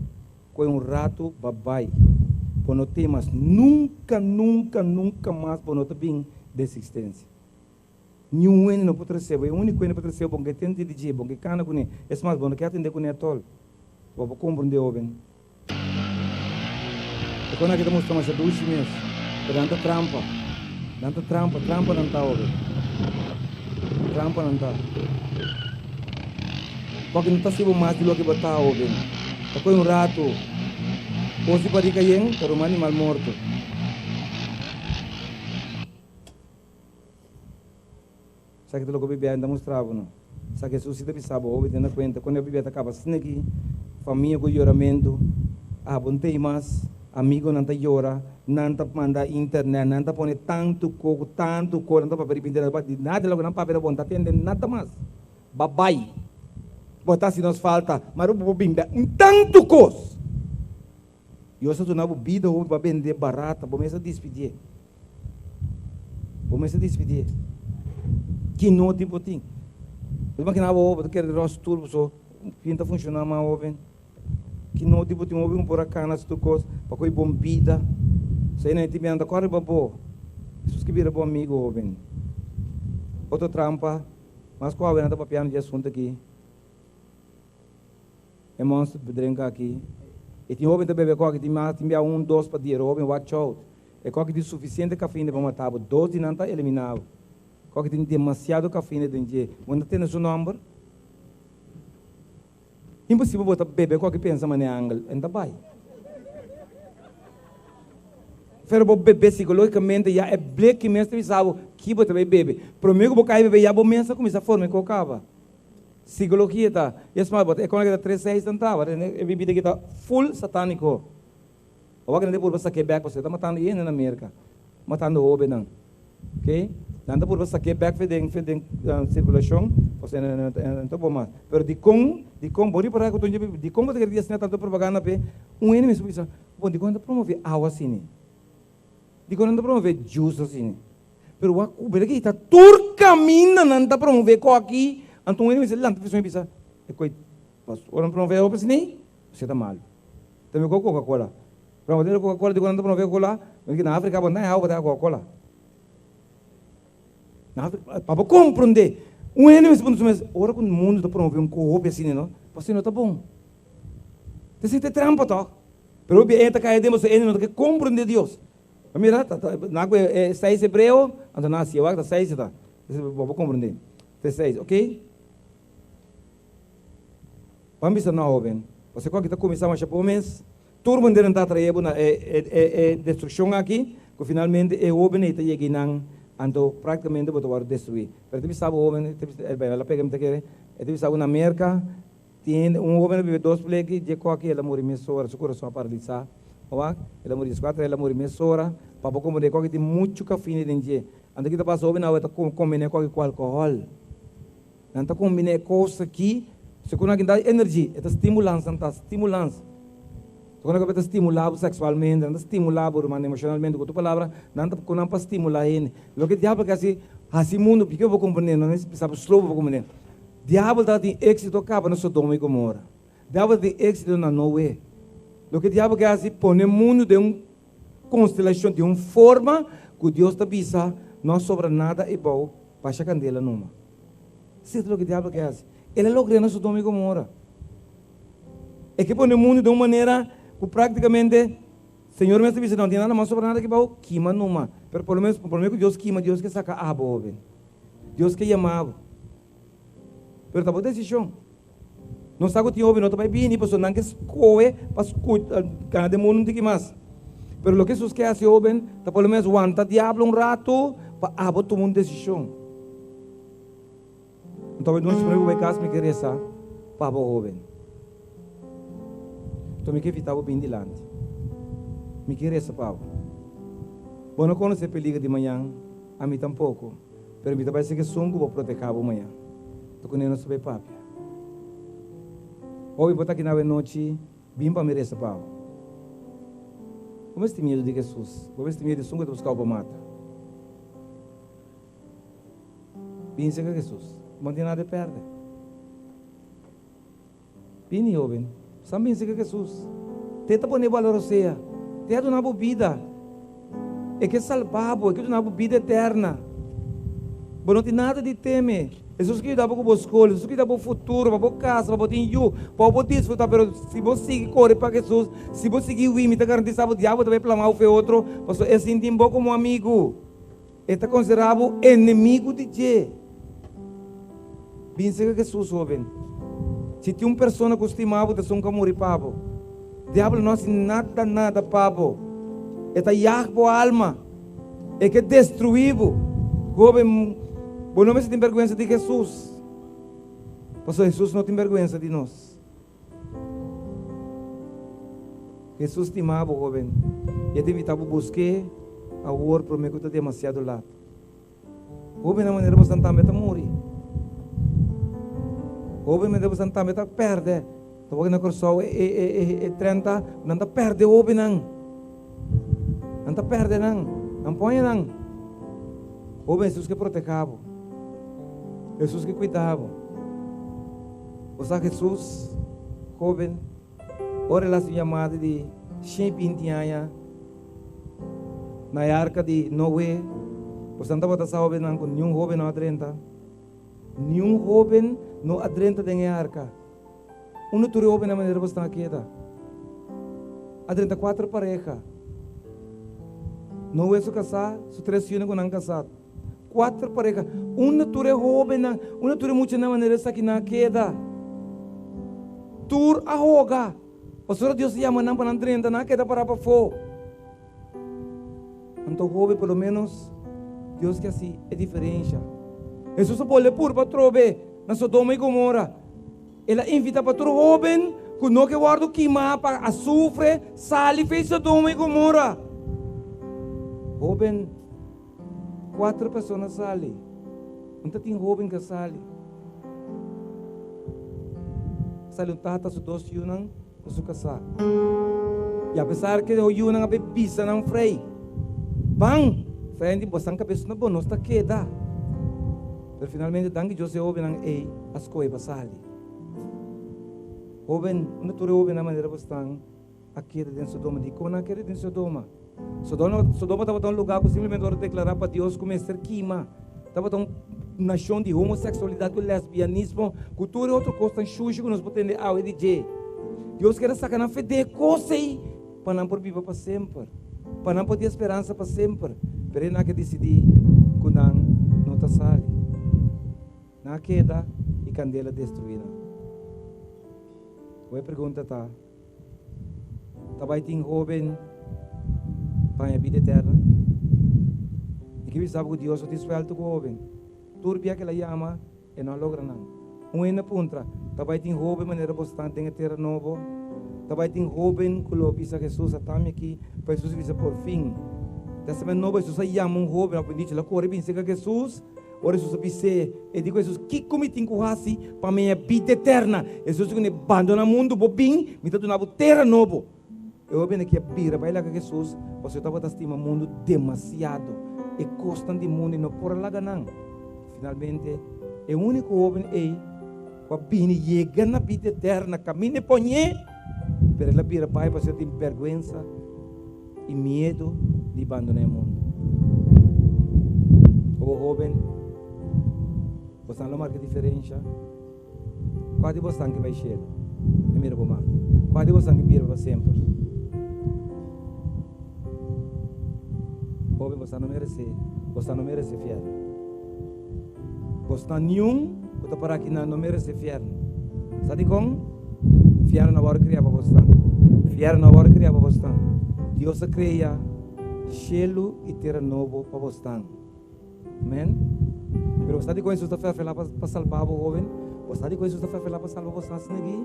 Koe un ratu ba bai. Bo no tin mas nunka, nunka, nunka mas bo no ta bin den sistensia. Niun hende no por trese bo. E úniko hende por trese bo, bo no ke tende di dje, bo no ke kana kuné. Es mas, bo no ke atendé kuné atòl. Bo por komprendé, hóben. E kos aki ta mustra masha dushi mes, pero nan ta trampa. Nan ta trampa, trampa nan ta, hóben. Trampa nan ta. Pasobra no ta hasi bo mas di loke bo ta, hóben. Ta kohe un ratu. Kos di barika yen ta ruma animal morto. Sa ki ta loke Biblia ta mustra bo no? Sa Jesus si ta bisa bo, hopi tene kuenta kuando e Biblia ta kaba asina ki famia ku yoramentu, abo no tei mas, amigonan ta yora, nan ta manda internet, nan ta pone tantu ko ku tantu ko, nan ta papia riba internet, di nada loke nan papia bo no ta tende nada mas. Babai. Bo ta hasi nos falta, ma bo por bin bek un tantu kos. Dios a duna bo bida hopi pa bende barata, bo mes a dispidié. Bo mes a dispidié. Ki noti bo tin? Bo ta imaginá bo hopi, bo ta kere ròs tur paso fin ta funshoná mas hopi. Ki noti bo tin hopi ku por a kana hasi tur kos pa kohe bon bida. Esei nan e tin bia nan ta kòrre pa bo. Hesus ke bira bo amigu hopi. Otro trampa, mas ku awe nan ta papiando di e asuntu aki. E monster ta drinka aki. E tin hoben ta bebe koki, tin mas, tin bia un, dos pa dia. Hoben, watch out. E koki tin suficiente cafeína pa mata bo. Dos di nan ta elimina bo. Koki tin demasiado cafeína den dje. Bo no ta tende su nomber? Imposibel bo ta bebe koki pensa manera angel. E no ta bai. Pero bo bebe psicologicamente ya e bleki mes ta bisa bo ki bo ta bai bebe. Prome ku bo kai bebe ya bo mes a cuminsa forma e koki caba. Psicologia ta, es mas, bo ta e kona ki ta tres seis nan ta, e bibida ki ta full satanico. Awor ki nan ta purba sake bek pasobra e ta matando hende na Merca, matando hobennan, ok. Nan ta purba sake bek fe den fe den circulacion pasobra e no ta bon mas. Pero dikon, dikon, bo ripara ku tur dikon bo ta kere di asina tanto propaganda p'e? Un hende mester bisa, bon dikon nan ta promove awa asina? Dikon nan ta promove juice asina? Pero wak ku bira kita tur kaminda nan ta promove koki, anto un hende mester lanta presión i bisa, e koi pas ora nan promove hopi asina, esei ta malu. Tambe ku Coca Cola. Promove Coca Cola dikon nan ta promove Coca Cola? Pasobra na Afrika bo no ta haña awa pa traha Coca Cola. Na Afrika, pa bo komprondé, un hende mester puntra su mes, ora ku mundu ta promove un ko hopi asina no, pasobra no ta bon. Ta esei ta e trampa tòg. Pero hopi hende ta kai aden pasobra hende no ta ke komprondé Dios. Pa mira, ta, ta, na ku e seis hebreo, anto na hasié wak ta seis ta. Bo por komprendé. Ta seis, ok? Ban bisa no, hoben. Pasobra ku aki ta kuminsá masha bon mes. Tur manera nan ta atraé bo na e, e, e, e destrukshon aki, ku finalmente e hoben ei ta yega einan, anto praktikamente bo ta wòrdu destruí. Pero e ta bisa bo, hoben, e ta bisa, e la pega mi ta kere, e ta bisa bo na Merka, Tin un hoben a biba dos pleki, dje koki el a muri mesora, su kurason a paralisá. Wak, el a muri dieskuater, el a muri mesora, pa bo komprendé koki tin muchu kafina den dje. Anto ki ta pasa hoben awe ta kombiná e koki ku alkohòl. Nan ta kombiná e kos aki, segun nan ta energy, e ta stimulans, nan ta stimulans. Segun nan ta stimulá bo seksualmente, nan ta stimulá bo ruman emoshonalmente, ku otro palabra, nan ta ku nan pa stimulá hende. Loke diabel ke hasi, hasi mundu, p'ke bo komprendé, nan bisa bo slow pa bo komprendé. Diabel tabatin éksito kaba na Sodoma i Gomora. Diabel tabatin éksito na Noe. Loke diabel ke hasi, pone mundu den un konstelashon, den un forma ku Dios ta bisa, No a sobra nada ebou, basha kandela numa. Esei ta loke diabel ke hasi. El a logr'é na Sodoma i Gomora. E ke pone mundu den un manera ku práktikamente Señor mes ta bisa, No tin nada mas sobra nada akibou, kima numa. Pero por lo menos, promé ku Dios kima, Dios ke saka abo, hoben. Dios ke yama bo. Pero ta bo desishon. No sa ku tin hopi no ta bai bini pasobra nan ke skohe pa skucha gana den mundu un tiki mas. Pero loke Hesus ke hasi hoben ta por lo menos wanta diablo un ratu pa abo tuma un desishon. Anto awe nochi prome ku bai kas mi ke resa pa bo hoben. Anto mi ke invita bo bin dilanti. Mi ke resa pa bo. Bo no konosé peliger di mañan, ami tampoko. Pero mi ta bai ser esun ku bo protehá bo mañan. Ta kuné nos ta bai papia. Hopi bo ta aki awe nochi, bin pa mi resa pa bo. Bo mester miedu di Jesus. Bo mester miedu di esun ku ta buska bo pa mata. Bin serka Jesus. Bo no tin nada di pèrdè. Bini, hoben. San bin serka Jesus. Te ta pone bo a la rosea. Te a duna bo bida. E ke salba bo. E ke duna bo bida eterna. Bo no tin nada di teme. Jesus ke yuda bo ku bo skol. Jesus ke yuda bo futuro, pa bo kasa, pa bo tin yu, pa bo disfruta. Pero si bo sigui kore pa Jesus, si bo sigui hui, mi ta garantisa bo diablo ta bai plama bo fe otro, pasobra e sinti bo komo amigu. E ta konsiderá bo enemigu di dje. Bin serka Hesus, hóben. Si tin un persona ku stima bo, ta esun ku a muri pa bo. Diablo no hasi nada, nada pa bo. E ta yag bo alma. E ke destruí bo. Hóben, bo no mester tin bèrgwensa di Hesus, pasobra Hesus no tin bèrgwensa di nos. Hesus stima bo, hoben, i e ta invita bo busk'é awor promé ku ta demasiado lat. Hobennan manera bosan tambe ta muri. Hoben manera bosan tambe ta pèrdè. Ta wak na Kòrsou e e e e trèn ta nan ta pèrdè hobennan. Nan ta pèrdè nan. Nan poña nan. Hoben, Hesus ke protehá bo. Hesus ke kuida bo. Bo sa Hesus, hoben, ora el hasi un yamada di shen binti aña na e arka di Noe, boso tabata sa hobennan ku niun hoben no a drenta? Niun hoben no a drenta den e arka. Unda tur e hobennan manera bo stan a keda? A drenta kuater pareha. Noe su kasá, su tres yunan ku nan kasá. Kuater pareha. Unda tur e hóbennan, unda tur e muchanan manera esakinan a keda? Tur a hoga. Pasobra Dios a yama nan pa nan drenta, nan a keda pará pafó. Anto hóben, por lo ménos Dios ke hasi e diferensha. Hesus a bolbe purba atrobe na Sodoma i Gomora. El a invitá pa tur hóben ku no ke wòrdu kimá pa asufre sali fei Sodoma i Gomora. Hóben. Cuatro persona sali. Un ta tin hoben ka sali. Sali un tata su dos yunan ku su kasá. I apesar ke yunan a bay bisa nan frei, Ban! Frei di bosan kabes no bon, nos ta keda. Pero finalmente danki Dios e hobennan ei a skohe pa sali. Hoben, unda tur e hobennan manera bo stan? a keda den Sodoma. Dikon nan a keda den Sodoma? Sodoma tabata un lugá ku simplemente ora deklará pa Dios ku mester kima. Tabata un nashon di homoseksualidat ku lesbianismo, ku tur e otro kosnan shushi ku nos por tende awe di dje. Dios kere saka nan fe den e kos ei pa nan por biba pa semper, pa nan por tin e speransa pa semper. Pero e nan ke disidí ku nan no ta sali. Nan a keda i kandela destruí nan. Bo e pregunta ta. Ta bai tin hoben pa haña bida eterna? Mi ke bisa bo ku Dios no tin suelto ku hoben. Tur bia ku el a yama, e no a logra nan. Un hende a puntra, Ta bai tin hoben manera bo sta den e tera nobo? Ta bai tin hoben ku lo bisa Hesus, Ata mi aki? Pa Hesus bisa, Por fin. Testament Nobo, Hesus a yama un hoben, òf dicho, el a kore bin serka Hesus. Ora Hesus a bis'é, e di ku Hesus, Kiko mi tin ku hasi pa mi haña bida eterna? Hesus di kuné, Bandoná mundu, bo bin, mi ta duna bo tera nobo. E hóben aki a bira bai laga Hesus, pasobra e tabata stima mundu demasiado. E kosnan di mundu e no por a laga nan. Finalmente, e úniko hóben ei ku a bini yega na bida eterna kaminda e poñ'é, pero el a bira bai pasobra e tin bèrgwensa. i miedu di bandoná e mundu. Obo hóben, bosan lo marka diferensha? Kua di bosan ke bai shelu? Mi mira bo man. Kua di bosan ke bira pa semper? Hóben, bosan no meresé, bosan no meresé fièrnu. Bosnan niun ku ta para akinan no meresé fièrnu. Sa dikon? Fièrnu no a wòrdu kriá pa bosnan. Fièrnu no a wòrdu kriá pa bosnan. Dios a krea shelu i tera nobo pa bosnan. Amen. Pero bo sa dikon Hesus ta ferfelá pa salba bo, hóben? Bo sa dikon Hesus ta ferfelá pa salba bosnan asina aki?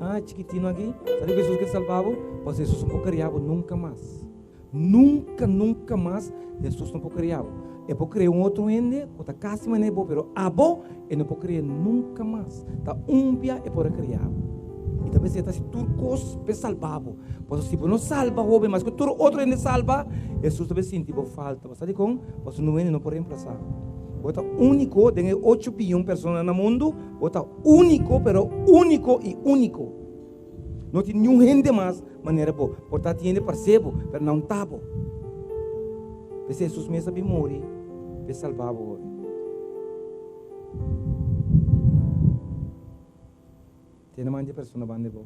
Ah, chikitino aki? Sa dikon Hesus ke salba bo? Pasobra Hesus no por kria bo nunka mas. Nunka, nunka mas Hesus no por krea bo. E por krea un otro hende ku ta kasi manera bo, pero abo e no por krea nunka mas. Ta un bia e por a krea bo. I ta mester ta hasi tur kos p'e salba bo. Pasobra si bo no salba hoben mas ku tur otro hende salba, Hesus ta bai sinti bo falta. Bo sa dikon? Pasobra nun hende no por remplasá bo. Bo ta úniko den e ocho biyon personanan na mundu, bo ta úniko, pero úniko i úniko. No tin niun hende mas manera bo. Por ta tin hende parse bo, pero nan ta bo. P'esei Hesus mes a bin muri p'e salba bo hopi. Tene man di persona banda di bo.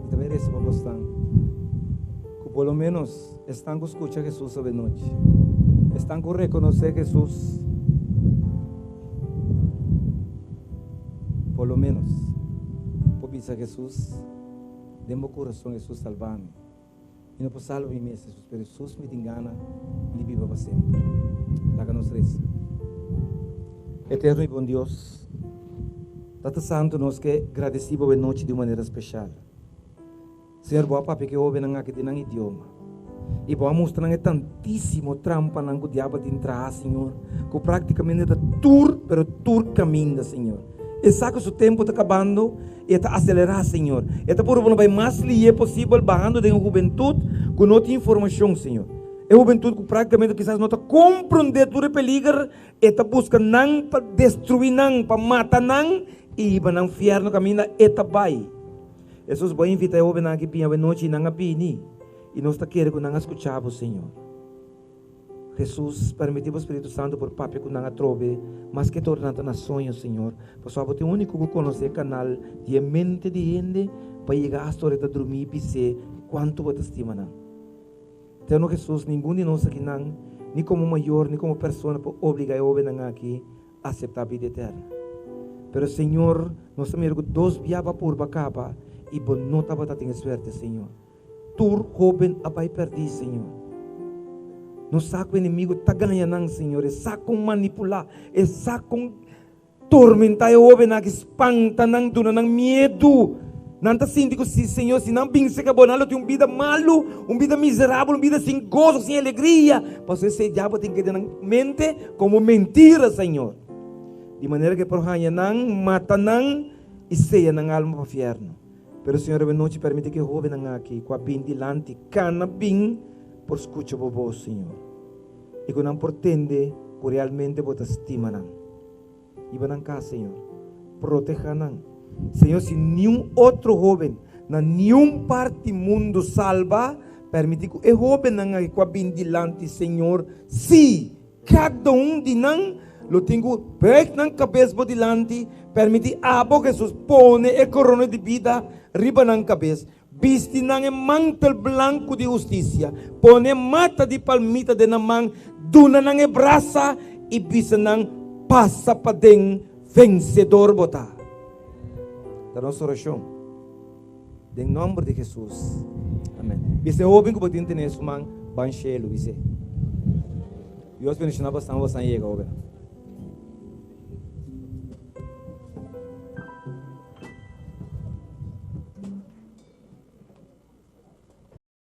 I ta bai resa pa bosnan ku por lo menos esnan ku skucha Hesus awe nochi, esnan ku rekonosé Hesus, por lo menos por bisa Hesus den bo kurason, Hesus salba mi. Mi no por salba mi mes, Hesus, pero Hesus mi tin gana di biba pa semper. Laga nos resa. Eterno i bon Dios, Tata Santu, nos ke gradesí bo nochi di un manera speshal. Señor, bo a papia ku e hóbennan aki den nan idioma, i bo a mustra nan e tantísimo trampanan ku diabel tin traha, Señor, ku práktikamente ta tur, pero tur kaminda, Señor. E sa ku su tempu ta kabando i e ta aselerá, Señor. E ta purba no bai mas lié posibel bahando den e hubentut ku no tin informashon, Señor. E hubentut ku práktikamente kisas no ta komprondé tur e peliger, e ta buska nan pa destruí nan, pa mata nan i hiba nan fièrnu kaminda e ta bai. Hesus, bo a invitá e hóbennan aki bin awenochi i nan a bini, i nos ta kere ku nan a skuchá bo, Señor. Hesus, permití bo Spiritu Santu por papia ku nan atrobe, maske tur nan ta na soño, Señor, pasobra abo ta e úniko ku konosé e kanal di e mente di hende pa yega asta ora e ta drumí i bis'é kuantu bo ta stima nan. Eterno Hesus, ningun di nos akinan, ni komo mayor ni komo persona por obligá e hóbennan aki aseptá bida eterno. Pero Señor, nos ta mira ku dos bia bo a purba kaba i bo no tabata tin e suerte, Señor. Tur hóben a bai pèrdí, Señor. Nos sa ku enemigu ta gaña nan, Señor. E sa kon manipulá, e sa kon tormentá e hóbennan aki, spanta nan, duna nan miedu. Nan ta sinti ku si, Señor, si nan bin serka bo, nan lo tin un bida malu, un bida miserabel, un bida sin goso, sin alegria. Pasobra esei diabel tin keda nan mente komo mentira, Señor. Di manera ku e por haña nan, mata nan i seya nan alma pa fièrnu. Pero Señor awe nochi permiti ku e hóbennan aki ku a bin dilanti kana bin por skucha bo bos, Señor, i ku nan por tende ku realmente bo ta stima nan. Hiba nan kas, Señor. Proteha nan. Señor, si niun otro hóben na niun parti mundu salba, permiti ku e hóbennan aki ku a bin dilanti, Señor, sí, Kada un di nan lo tin ku buig nan kabes bo dilanti, permití abo, Hesus, pone e korona di bida riba nan kabes, bisti nan e mantel blanku di hustisia, pone e mata di palmita den nan man, duna nan e brasa i bisa nan, Pasa paden, vensedor bo ta. Ta nos orashon den nòmber di Hesus. Amen. Bisa e hóben ku bo tin tene su man, Ban shelu, bis'é. Dios bendishoná bosan, bosan yega, hóbennan.